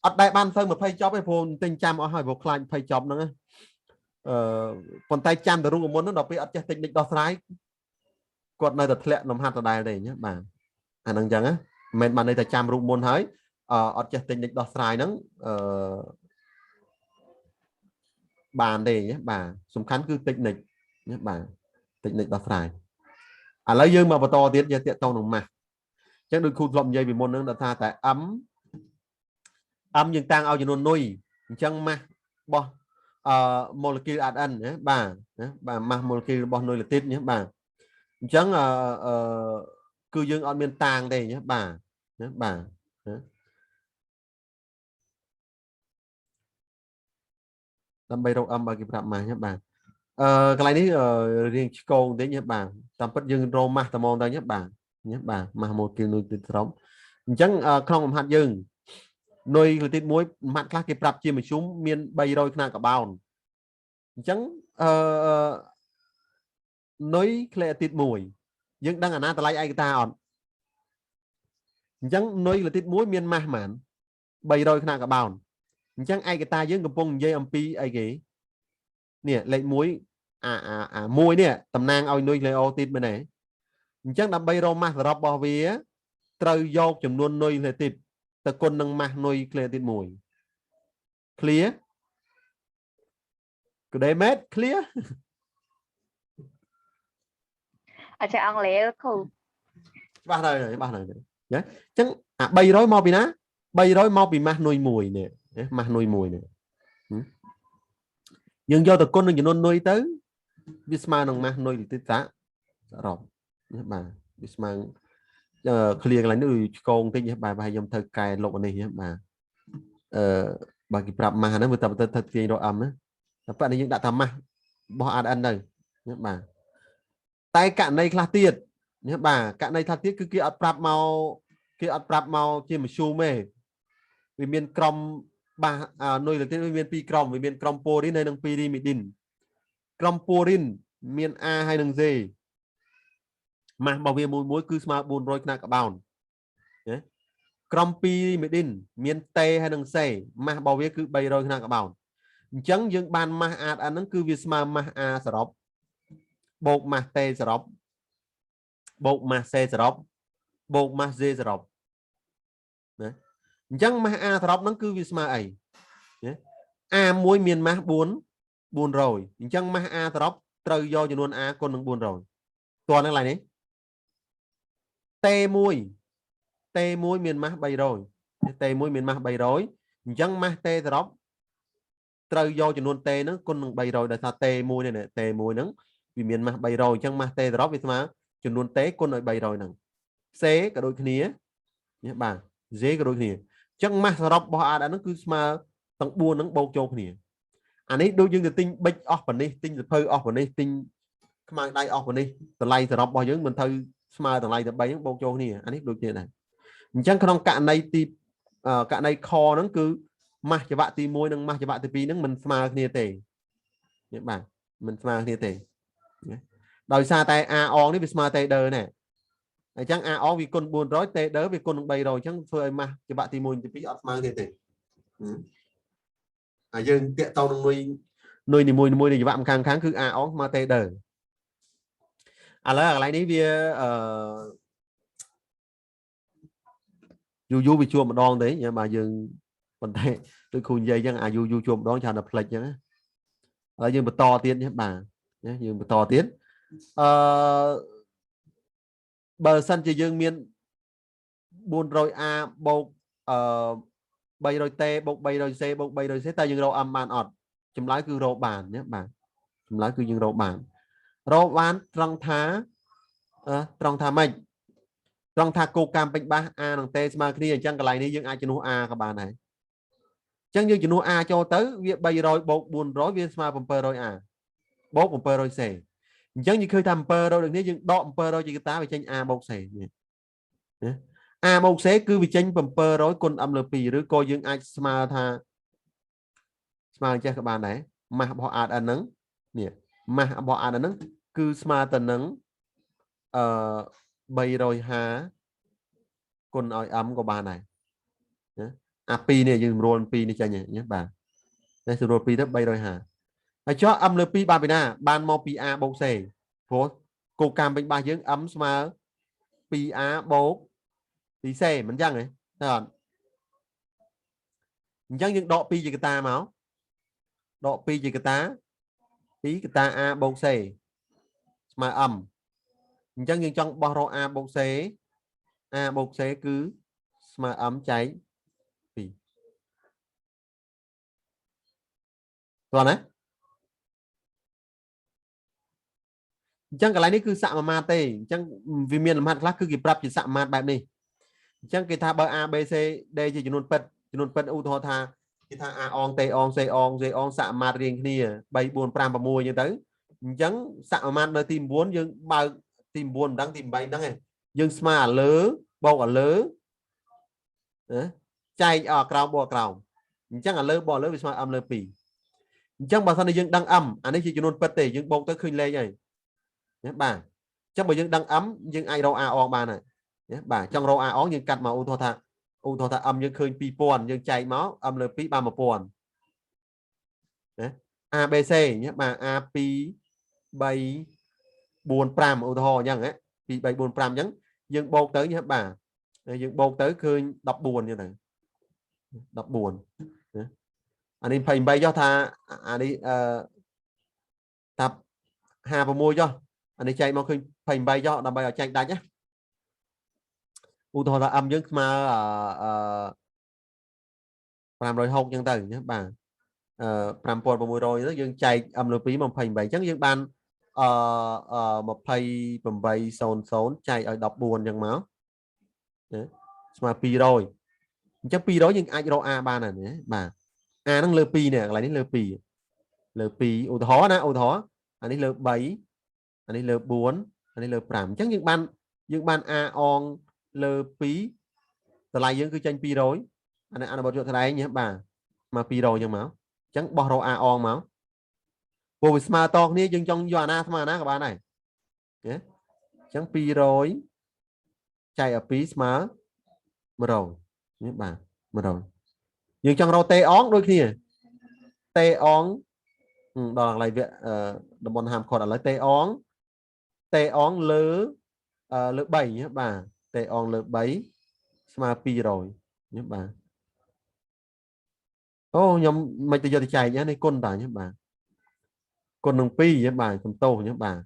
អត់ដែលបានទៅ20ចប់ទេព្រោះទិញចាំអស់ហើយព្រោះខ្លាច20ចប់ហ្នឹងអឺប៉ុន្តែចាំតែរូបមន្តហ្នឹងដល់ពេលអត់ចេះតិចនិចដោះស្រាយគាត់នៅតែធ្លាក់លំហាត់ដដែលទេណាបាទអាហ្នឹងអញ្ចឹងណាមិនមែនបានន័យថាចាំរូបមន្តហើយអត់ចេះតិចនិចដោះស្រាយហ្នឹងអឺបានទេបាទសំខាន់គឺតិចនិចណាបាទតិចនិចដោះស្រាយឥឡូវយើងមកបន្តទៀតយកតាកតងនឹងម៉ាស់អញ្ចឹងដូចគ្រូធ្លាប់និយាយពីមុនហ្នឹងដល់ថាតែ M M យើងតាំងឲ្យចំនួននុយអញ្ចឹងម៉ាស់របស់អឺ molecule ADN ណាបាទណាបាទម៉ាស់ molecule របស់នុយលីទីតណាបាទអញ្ចឹងអឺគឺយើងអត់មានតាងទេណាបាទណាបាទណាដើម្បីរក M បើគេប្រាប់ម៉ាស់ណាបាទអឺកន្លែងនេះរៀងឆ្កងតិចណាបាទតាមពិតយើងរកម៉ាស់តែហ្មងទៅណាបាទណាបាទម៉ាស់ molecule នុយលីទីតស្រោមអញ្ចឹងក្នុងលំហាត់យើងនុយក្លីទីតមួយម៉ាត់ខ្លះគេប្រាប់ជាមធ្យមមាន300ខ្នាតកាបោនអញ្ចឹងអឺនុយក្លេទីតមួយយើងដឹងអាណាតម្លៃឯកតាអត់អញ្ចឹងនុយក្លេទីតមួយមានម៉ាស់ប៉ុន្មាន300ខ្នាតកាបោនអញ្ចឹងឯកតាយើងកំពុងនិយាយអំពីអីគេនេះលេខ1អាអាអា1នេះតំណាងឲ្យនុយក្លេអូទីតមែនទេអញ្ចឹងដើម្បីរកម៉ាស់សរុបរបស់វាត្រូវយកចំនួននុយក្លេទីតទៅគុណនឹងម៉ាស់នុយក្លេទីត1 clear Good day mate clear អត់ចេះអង់គ្លេសគ្រូ ច្បាស់ហើយច្បាស់ហើយណាអញ្ចឹងអា300មកពីណា300មកពីម៉ាស់នុយ1នេះម៉ាស់នុយ1នេះយើងយកទៅគុណនឹងចំនួននុយទៅវាស្មើនឹងម៉ាស់នុយទីតាសរុបណាបាទវាស្មើ clear កន្លែងនេះដូចឆ្កងតិចបាទប្រហែលខ្ញុំត្រូវកែលុបអានេះបាទអឺបើគេប្រាប់ម៉ាស់ហ្នឹងវាតែទៅទាញរក M ណាតែប៉នេះយើងដាក់ថាម៉ាស់របស់ ADN ទៅណាបាទតែករណីខ្លះទៀតណាបាទករណីខ្លះទៀតគឺគេអត់ប្រាប់មកគេអត់ប្រាប់មកជាមធ្យមទេវាមានក្រុមបាសនុយលទៀតវាមានពីរក្រុមវាមានក្រុមពូរីនហើយនិងពីរីមីឌីនក្រុមពូរីនមាន A ហើយនិង Z ម៉ាស់របស់វាមួយមួយគឺស្មើ400ខ្នាតកាបោនណាក្រុមពីរីមីឌីនមាន T ហើយនិង C ម៉ាស់របស់វាគឺ300ខ្នាតកាបោនអញ្ចឹងយើងបានម៉ាស់ ADN ហ្នឹងគឺវាស្មើម៉ាស់ A សរុបបូកម៉ាស់ T សរុបបូកម៉ាស់ C សរុបបូកម៉ាស់ Z សរុបណា អញ្ចឹងម៉ាស់ A សរុបហ្នឹងគឺវាស្មើអីណា A មួយមានម៉ាស់4 400អញ្ចឹងម៉ាស់ A សរុបត្រូវយកចំនួន A គុណនឹង400តើហ្នឹងឡើយនេះ T1 T1 មានម៉ាស់300 T1 មានម៉ាស់300អញ្ចឹងម៉ាស់ T សរុបត្រូវយកចំនួន T ហ្នឹងគុណនឹង300ដោយសារ T1 នេះ T1 ហ្នឹងវាមានម៉ាស់300អញ្ចឹងម៉ាស់ T សរុបវាស្មើចំនួន T គុណឲ្យ300ហ្នឹង C ក៏ដូចគ្នានេះបាទ Z ក៏ដូចគ្នាអញ្ចឹងម៉ាស់សរុបរបស់ ADN ហ្នឹងគឺស្មើទាំង4ហ្នឹងបូកចូលគ្នាអានេះដូចយើងទៅទិញប៊ិចអស់ប៉ានេះទិញសភៅអស់ប៉ានេះទិញខ្មៅដៃអស់ប៉ានេះតម្លៃសរុបរបស់យើងមិនត្រូវស្មើតម្លៃតែ3ហ្នឹងបូកចូលគ្នាអានេះដូចគ្នាដែរអញ្ចឹងក្នុងករណីទីករណីខហ្នឹងគឺម៉ាស់ចង្វាក់ទី1និងម៉ាស់ចង្វាក់ទី2ហ្នឹងមិនស្មើគ្នាទេនេះបាទមិនស្មើគ្នាទេណាដោយសារតែ A អងនេះវាស្មើ T ដឺណែអញ្ចឹង A អងវាគុណ400 T ដឺវាគុណនឹង300អញ្ចឹងធ្វើឲ្យម៉ាស់ចង្វាក់ទី1ទី2អត់ស្មើគ្នាទេហើយយើងតាក់តងនឹងនុយនុយនីមួយៗនៃចង្វាក់ម្ខាងខាងគឺ A អងស្មើ T ដឺឥឡូវកន្លែងនេះវាអឺយូរយូរវាជួបម្ដងទេញ៉ាំបាទយើងប៉ុន្តែដូចគ្រូនិយាយអញ្ចឹងអាយូរយូរជួបម្ដងច្រើនតែផ្លិចអញ្ចឹងណាឥឡូវយើងបន្តទៀតនេះបាទណាយើងបន្តទៀតអឺបើសិនជាយើងមាន 400A បូកអឺ 300T បូក 300C បូក 300C តើយើងរក M បានអត់ចម្លើយគឺរកបានណាបាទចម្លើយគឺយើងរកបានរកបានត្រង់ថាត្រង់ថាម៉េចត្រង់ថាគោលការណ៍ពេញបាស A និង T ស្មើគ្នាអញ្ចឹងកន្លែងនេះយើងអាចជំនួស A ក៏បានដែរអញ្ចឹងយើងជំនួស A ចូលទៅវា300បូក400វាស្មើ 700A បូក 700C អញ្ចឹងយើងឃើញថា700ដូចនេះយើងដក700ជាកតាវាចេញ A បូក C នេះណា A បូក C គឺវាចេញ700គុណ M លើ2ឬក៏យើងអាចស្មើថាស្មើចេះក៏បានដែរម៉ាស់របស់ ADN ហ្នឹងនេះម៉ាស់របស់ ADN ហ្នឹងគឺស្មើទៅនឹងអឺ350គុណឲ្យ M ក៏បានដែរណាអា2នេះយើងស្រួល2នេះចេញណាបាទនេះស្រួល2ទៅ350ហើយចុះ M លើ2បានពីណាបានមកពី A បូក C ព្រោះគោលការណ៍ពេញបាសយើង M ស្មើ 2A បូក 2C មិនអញ្ចឹងទេតើអត់អញ្ចឹងយើងដក2ជាកតាមកដក2ជាកតា2កតា A បូក C ស្មើ M អញ្ចឹងយើងចង់បោះរក A បូក C A បូក C គឺស្មើ M ចែក2តោះណាអញ្ចឹងកន្លែងនេះគឺសមាមាត្រទេអញ្ចឹងវាមានលំហាត់ខ្លះគឺគេប្រាប់ជាសមាមាត្របែបនេះអញ្ចឹងគេថាបើ A B C D ជាចំនួនពិតចំនួនពិតឧទាហរណ៍ថាគេថា A អង T អង C អង C អងសមាមាត្ររៀងគ្នា3 4 5 6អញ្ចឹងទៅអញ្ចឹងសមាមាត្រនៅទី9យើងបើកទី9មិនដឹងទី8មិនដឹងទេយើងស្មើអាលើបូកអាលើណាចែកអក្រោមបូកក្រោមអញ្ចឹងអាលើបូកអាលើវាស្មើ M លើ2អញ្ចឹងបើសិនជាយើងដឹង M អានេះជាចំនួនពិតទេយើងបូកទៅឃើញលេខហើយណាបាទអញ្ចឹងបើយើងដឹង M យើងអាចរក A អងបានហើយណាបាទចង់រក A អងយើងកាត់មកឧទាហរណ៍ថាឧទាហរណ៍ថា M យើងឃើញ2000យើងចែកមក M លើ2បាន1000ណា A B C ណាបាទ A 2 3 4 5ឧទាហរណ៍អញ្ចឹងណា2 3 4 5អញ្ចឹងយើងបូកទៅណាបាទយើងបូកទៅឃើញ14អញ្ចឹងទៅ14ណាអានេះ28ចុះថាអានេះអឺថា56ចុះអានេះចែកមកឃើញ28ចុះដើម្បីឲ្យចែកដាច់ណាឧទាហរណ៍ថា M យើងស្មើអឺ560អញ្ចឹងទៅណាបាទអឺ5600ទៅយើងចែក M លើ2មក28អញ្ចឹងយើងបានអឺ2800ចែកឲ្យ14អញ្ចឹងមកណាស្មើ200អញ្ចឹង200យើងអាចរក A បានហើយណាបាទ A ហ្នឹងលើ2នេះកន្លែងនេះលើ2លើ2ឧទាហរណ៍ណាឧទាហរណ៍អានេះលើ3អានេះលើ4អានេះលើ5អញ្ចឹងយើងបាន A អងលើ2តម្លៃយើងគឺចេញ200អានេះអនុវត្តយកថ្លៃញ៉េបាទមក200អញ្ចឹងមកអញ្ចឹងបោះរក A អងមកព្រោះវាស្មើតគ្នាយើងចង់យកអាណាស្មើអាណាក៏បានដែរណាអញ្ចឹង200ចែកឲ្យ2ស្មើ100នេះបាទ100យើងចង់រកតេអងដូចគ្នាតេអងដល់កន្លែងវគ្គតំបន់ហាមឃាត់ឥឡូវតេអងតេអងលើលើ3បាទតេអងលើ3ស្មើ200នេះបាទ អូខ្ញុំមិនទៅយកទៅចែកនេះគុណតាញបាទគុណនឹង2ញបាទសំទោសញបាទ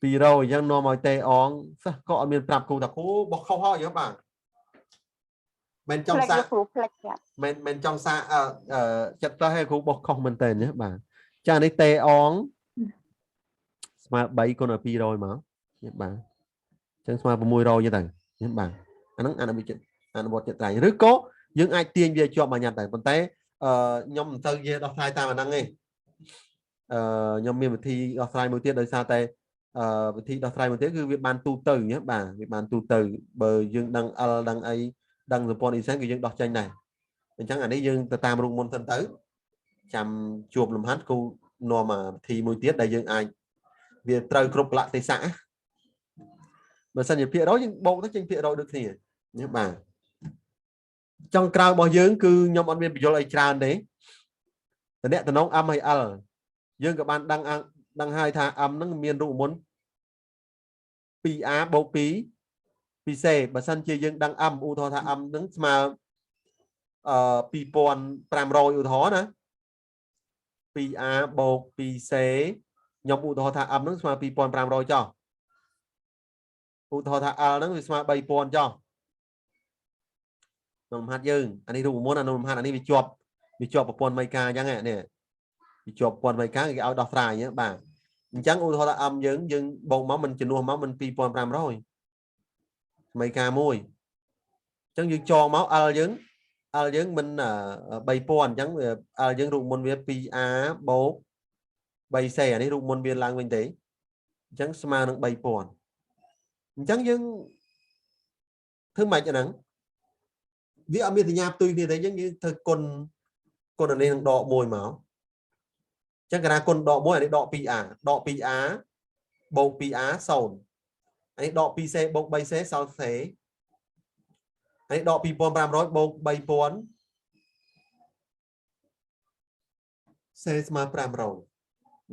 200អញ្ចឹងនាំឲ្យតេអងសិស្សក៏អត់មានប្រាប់គ្រូថាគ្រូបោះខុសហើយបាទមិនចង់សាក គ្រូផ្លិចប្រាប់ មិនមិនចង់សាកអឺចិត្តទៅឲ្យគ្រូបោះខុសមែនតើណាបាទចានេះតេអងស្មើ3គុណឲ្យ200មកណាបាទអញ្ចឹងស្មើ600ចឹងទៅណាបាទអាហ្នឹងអនុវិជ្ជាអនុវត្តចិត្តត្រៃឬក៏យើងអាចទាញវាជាប់មួយញ៉ាត់ដែរប៉ុន្តែអឺខ្ញុំមិនទៅនិយាយដោះស្រាយតាមអាហ្នឹងទេអឺខ្ញុំមានវិធីដោះស្រាយមួយទៀតដោយសារតែអឺវិធីដោះស្រាយមួយទៀតគឺវាបានទូទៅណាបាទវាបានទូទៅបើយើងដឹង L ដឹងអីដឹងសម្ព័ន្ធអ៊ីសែនគឺយើងដោះចេញដែរអញ្ចឹងអានេះយើងទៅតាមរូបមន្តសិនទៅចាំជួបលំហាត់គូនាំអាវិធីមួយទៀតដែលយើងអាចវាត្រូវគ្រប់កលៈទេសៈបើសិនជាភាគរយយើងបូកទៅចេញភាគរយដូចគ្នានេះបាទចុងក្រោយរបស់យើងគឺខ្ញុំអត់មានបញ្យល់អីច្រើនទេតំណតំណង M ហើយ L យើងក៏បានដឹងដឹងហើយថា M ហ្នឹងមានរូបមន្ត 2A បូក2 2C បើសិនជាយើងដឹង M ឧទាហរណ៍ថា M ហ្នឹងស្មើអឺ2500ឧទាហរណ៍ណា 2A បូក 2C ខ្ញុំឧទាហរណ៍ថា M ហ្នឹងស្មើ2500ចុះឧទាហរណ៍ថា L ហ្នឹងវាស្មើ3000ចុះក្នុងលំហាត់យើងអានេះរូបមន្តអានោះលំហាត់អានេះវាជាប់វាជាប់ប្រព័ន្ធមីកាអញ្ចឹងនេះវាជាប់ប្រព័ន្ធមីកាគេឲ្យដោះស្រាយបាទអញ្ចឹងឧទាហរណ៍ថា M យើងយើងបូកមកមិនជំនួសមកមិន2500មីកាមួយអញ្ចឹងយើងចងមក L យើង L យើងមិន3000អញ្ចឹង L យើងរូបមន្តវា 2A បូក 3C អានេះរូបមន្តវាឡើងវិញទេអញ្ចឹងស្មើនឹង3000អញ្ចឹងយើងធ្វើម៉េចអាហ្នឹងវាអត់មានសញ្ញាផ្ទុយគ្នាទេអញ្ចឹងយើងធ្វើគុណគុណអានេះនឹងដក1មកអញ្ចឹងកាលណាគុណដក1អានេះដក 2A ដក 2A បូក 2A 0អានេះដក 2C បូក 3C សល់ C អានេះដក2500បូក3000 C ស្មើ500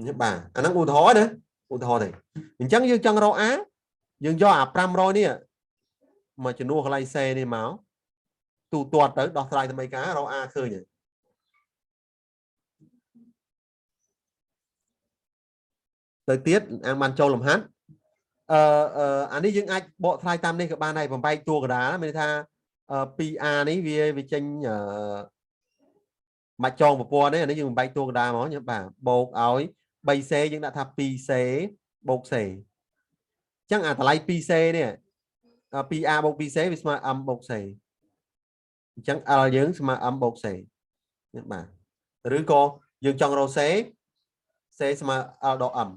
នេះបាទអាហ្នឹងឧទាហរណ៍ណាឧទាហរណ៍ទេអញ្ចឹងយើងចង់រក A យើងយកអា500នេះមកជំនួសកន្លែង C នេះមកទូទាត់ទៅដោះស្រាយថ្មីការរក A ឃើញហើយទៅទៀតអានបានចូលលំហាត់អឺអានេះយើងអាចបកស្រាយតាមនេះក៏បានដែរបំបែកតួកដាលមានន័យថា 2A នេះវាវាចេញអឺមកចងប្រព័ន្ធនេះអានេះយើងបំបែកតួកដាលមកញ៉ាំបាទបូកឲ្យ 3C យើងដាក់ថា 2C បូក C អញ្ចឹងអាតម្លៃ 2C នេះ 2A បូក 2C វាស្មើ M បូក C អញ្ចឹង L យើងស្មើ M បូក C នេះបាទឬក៏យើងចង់រក C C ស្មើ L ដក M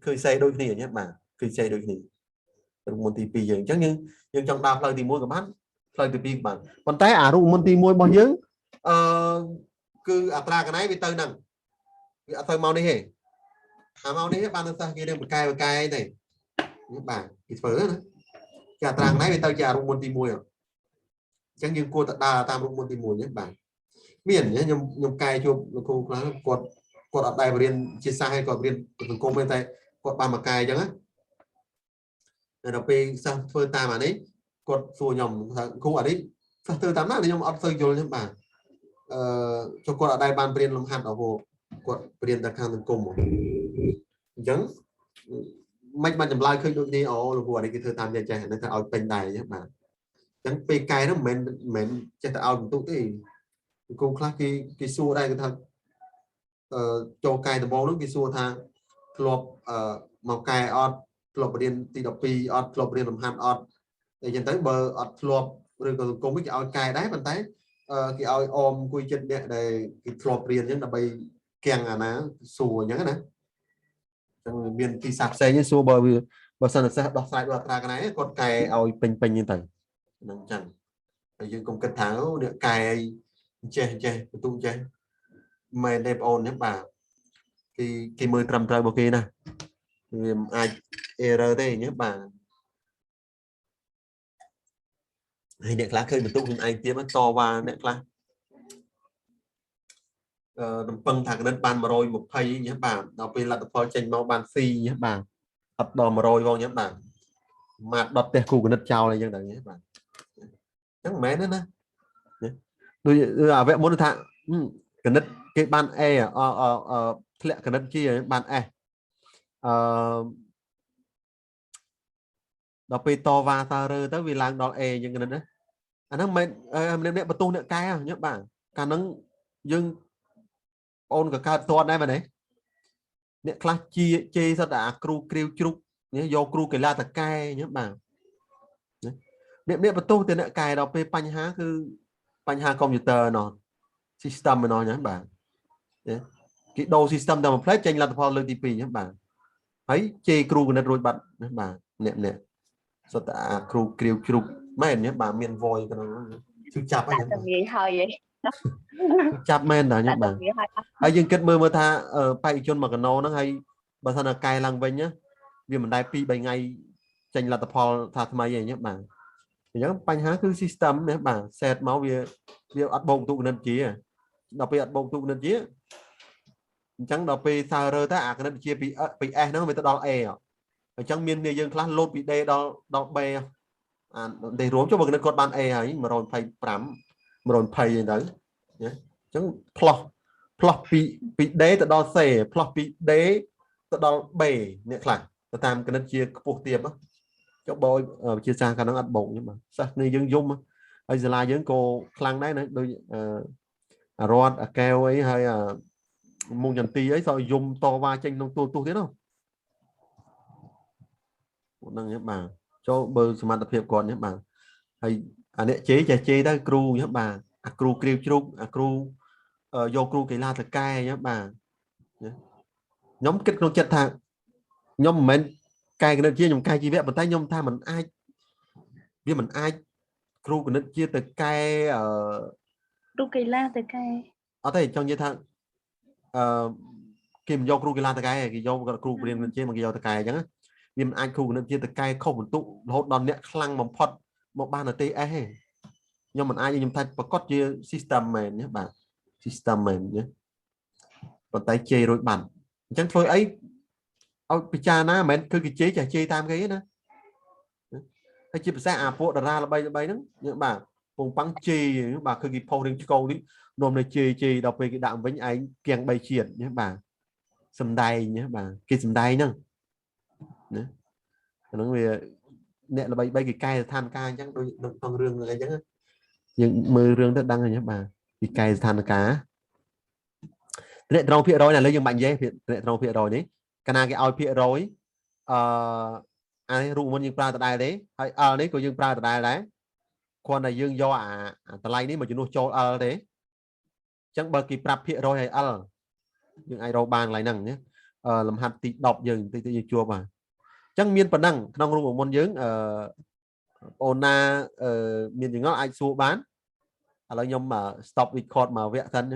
ឃើញ C ដូចគ្នាញ៉េបាទឃើញ C ដូចគ្នារូបមន្តទី2យើងអញ្ចឹងយើងយើងចង់ដើរផ្លូវទី1ក៏បានផ្លូវទី2ក៏បានប៉ុន្តែអារូបមន្តទី1របស់យើងអឺគឺអត្រាកណៃវាទៅហ្នឹងវាអត់ទៅមកនេះទេអាមកនេះបានសិស្សគេនឹងបកែបកែទេបាទគេធ្វើណាគេអត្រាកណៃវាទៅជាអារូបមន្តទី1អញ្ចឹងយើងគួរតែដើរតាមរូបមន្តទី1នេះបាទមានខ្ញុំខ្ញុំកែជួបលោកគ្រូខ្លះគាត់គាត់អត់ដែលរៀនជាសាស្ត្រហើយគាត់រៀនសង្គមទេតែគាត់បានមកកែអញ្ចឹងណាដល់ពេលសិស្សធ្វើតាមអានេះគាត់សួរខ្ញុំថាគ្រូអានេះសិស្សធ្វើតាមណាខ្ញុំអត់សូវយល់ខ្ញុំបាទអឺចុះគាត់អត់ដែលបានរៀនលំហាត់ដល់គាត់រៀនតែខាងសង្គមអញ្ចឹងមិនបានចម្លើយឃើញដូចនេះអូលោកគ្រូអានេះគេធ្វើតាមចេះចេះហ្នឹងថាឲ្យពេញដែរអញ្ចឹងបាទអញ្ចឹងពេលកែហ្នឹងមិនមែនចេះតែឲ្យបន្ទុកទេគ្រូខ្លះគេគេសួរដែរគេថាអឺចូលកែដំបូងហ្នឹងគេសួរថាធ្លាប់អឺមកកែអត់ធ្លាប់រៀនទី12អត់ធ្លាប់រៀនលំហាត់អត់អីចឹងទៅបើអត់ធ្លាប់ឬក៏សង្គមគេឲ្យកែដែរប៉ុន្តែគេឲ្យអមអង្គុយចិត្តអ្នកដែលគេធ្លាប់រៀនអញ្ចឹងដើម្បីកៀងអាណាសួរអញ្ចឹងណាអញ្ចឹងមានទីសាស្ត្រផ្សេងសួរបើវាបើសិនសិស្សដោះស្រាយដោយអត្រាកណែគាត់កែឲ្យពេញពេញហ្នឹងទៅហ្នឹងអញ្ចឹងហើយយើងកុំគិតថាអូអ្នកកែចេះចេះបន្ទុកចេះមែនទេបងអូននេះបាទគេគេមើលត្រឹមត្រូវរបស់គេណាវាមិនអាច error ទេញ៉េបាទហើយអ្នកខ្លះឃើញបន្ទុកខ្លួនឯងទៀតតវ៉ាអ្នកខ្លះអឺរំពឹងថាគណិតបាន120ញ៉េបាទដល់ពេលលទ្ធផលចេញមកបាន C ញ៉េបាទអត់ដល់100ផងញ៉េបាទម៉ាត់ដុតផ្ទះគូគណិតចោលអីចឹងទៅញ៉េបាទអញ្ចឹងមិនមែនទេណា ដូចអាវគ្គមុនថាគណិតគេបាន A អអធ្លាក់គណិតជាបាន S អឺដល់ពេលតវ៉ាតើរើទៅវាឡើងដល់ A អញ្ចឹងគណិតណាអាហ្នឹងមិនម្នាក់ម្នាក់បន្ទោសអ្នកកែញ៉ឹបាទកាលហ្នឹងយើងអូនក៏កើតតន់ដែរមែនទេអ្នកខ្លះជាជេរសិតតែអាគ្រូគ្រាវជ្រុកនេះយកគ្រូកីឡាតកែញ៉ឹបាទអ្នកអ្នកបន្ទោសទៅអ្នកកែដល់ពេលបញ្ហាគឺបញ្ហាកុំព្យូទ័រណោះ system ឯណោះញ៉ឹងបាទគេដូរ system តែមួយផ្លែចេញលទ្ធផលលើកទី2ញ៉ឹងបាទហើយជេរគ្រូគណិតរួចបាត់ណាបាទអ្នកអ្នកសុទ្ធតែអាគ្រូគ្រាវជ្រុកមែនញ៉ឹងបាទមាន voice ក្នុងហ្នឹងជឿចាប់ហ្នឹង តែងាយហើយឯង ចាប់មែនតាញ៉ឹងបាទ ងាយហើយ ហើយយើងគិតមើលមើលថាបេក្ខជនមួយកណោហ្នឹងហើយបើសិនតែកែឡើងវិញណាវាមិនដែល2 3ថ្ងៃចេញលទ្ធផលថាថ្មីអីញ៉ឹងបាទអញ្ចឹងបញ្ហាគឺ system ណាបាទ set មកវាវាអត់បូកទុកគណិតជាដល់ពេលអត់បូកទុកគណិតជាអញ្ចឹងដល់ពេលសើរើទៅអាគណិតវិទ្យាពី S ហ្នឹងវាទៅដល់ A អញ្ចឹងមានគ្នាយើងខ្លះលោតពី D ដល់ B អានេះរួមចុះបើគណិតគាត់បាន A ហើយ125 120អីទៅណាអញ្ចឹងផ្លោះផ្លោះពី D ទៅដល់ C ផ្លោះពី D ទៅដល់ B អ្នកខ្លះទៅតាមគណិតជាខ្ពស់ទាបចុះបើវិទ្យាសាស្ត្រកាលហ្នឹងអត់បូកទេបាទសិស្សនេះយើងយំហើយសាលាយើងក៏ខ្លាំងដែរណាដូចអារតអាកែវអីហើយអាមុងចន្ទីអីសោយំតវ៉ាចេញក្នុងទូទស្សន៍ទៀតនោះពួកហ្នឹងបាទចូលបើសមត្ថភាពគាត់នេះបាទហើយអាអ្នកជេរចេះជេរទៅគ្រូនេះបាទអាគ្រូគ្រាវជ្រូកអាគ្រូយកគ្រូកីឡាតកែនេះបាទខ្ញុំគិតក្នុងចិត្តថាខ្ញុំមិនមែនកែគណិតជាខ្ញុំកែជីវៈប៉ុន្តែខ្ញុំថាมันអាចវាមិនអាចគ្រូគណិតជាទៅកែអឺ គ្រូកីឡាទៅកែ អត់ទេចង់និយាយថាអឺគេមិនយកគ្រូកីឡាតកែគេយកគ្រូបរៀនគណិតជាមកគេយកតកែអញ្ចឹងវាមិនអាចគ្រូគណិតជាតកែខុសបន្ទុករហូតដល់អ្នកខ្លាំងបំផុតមកបានទៅទេអេសខ្ញុំមិនអាចខ្ញុំថាប្រកាសជា system មែនណាបាទ system មែនណាប៉ុន្តែជេររួចបាត់អញ្ចឹងធ្វើអីឲ្យពិចារណាមិនមែនគឺគេជេរចេះជេរតាមគេណាហើយជាភាសាអាពួកតារាល្បីល្បីហ្នឹងបាទពងប៉ាំងជេរបាទគឺគេផុសរឿងឆ្កងនេះនាំនៅជេរជេរដល់ពេលគេដាក់វិញឯងគៀង3ជាតិណាបាទសំដែងណាបាទគេសំដែងហ្នឹងណាអាហ្នឹងវាអ្នកល្បីបីគេកែស្ថានភាពអញ្ចឹងដូចក្នុងរឿងអីអញ្ចឹងយើងមើលរឿងទៅដឹងហើយបាទគេកែស្ថានភាពតំណត្រង់ភាគរយឥឡូវយើងបាច់និយាយតំណត្រង់ភាគរយនេះកាលណាគេឲ្យភាគរយអឺអានេះរូបមន្តយើងប្រើដដែលទេហើយ L នេះក៏យើងប្រើដដែលដែរគ្រាន់តែយើងយកអាតម្លៃនេះមកជំនួសចូល L ទេអញ្ចឹងបើគេប្រាប់ភាគរយឲ្យ L យើងអាចរកបានកន្លែងហ្នឹងណាលំហាត់ទី10យើងតិចតិចយើងជួបបាទអញ្ចឹងមានប៉ុណ្ណឹងក្នុងរូបមន្តយើងអឺបងណាអឺមានចងល់អាចសួរបានឥឡូវខ្ញុំ stop record មកវគ្គសិន។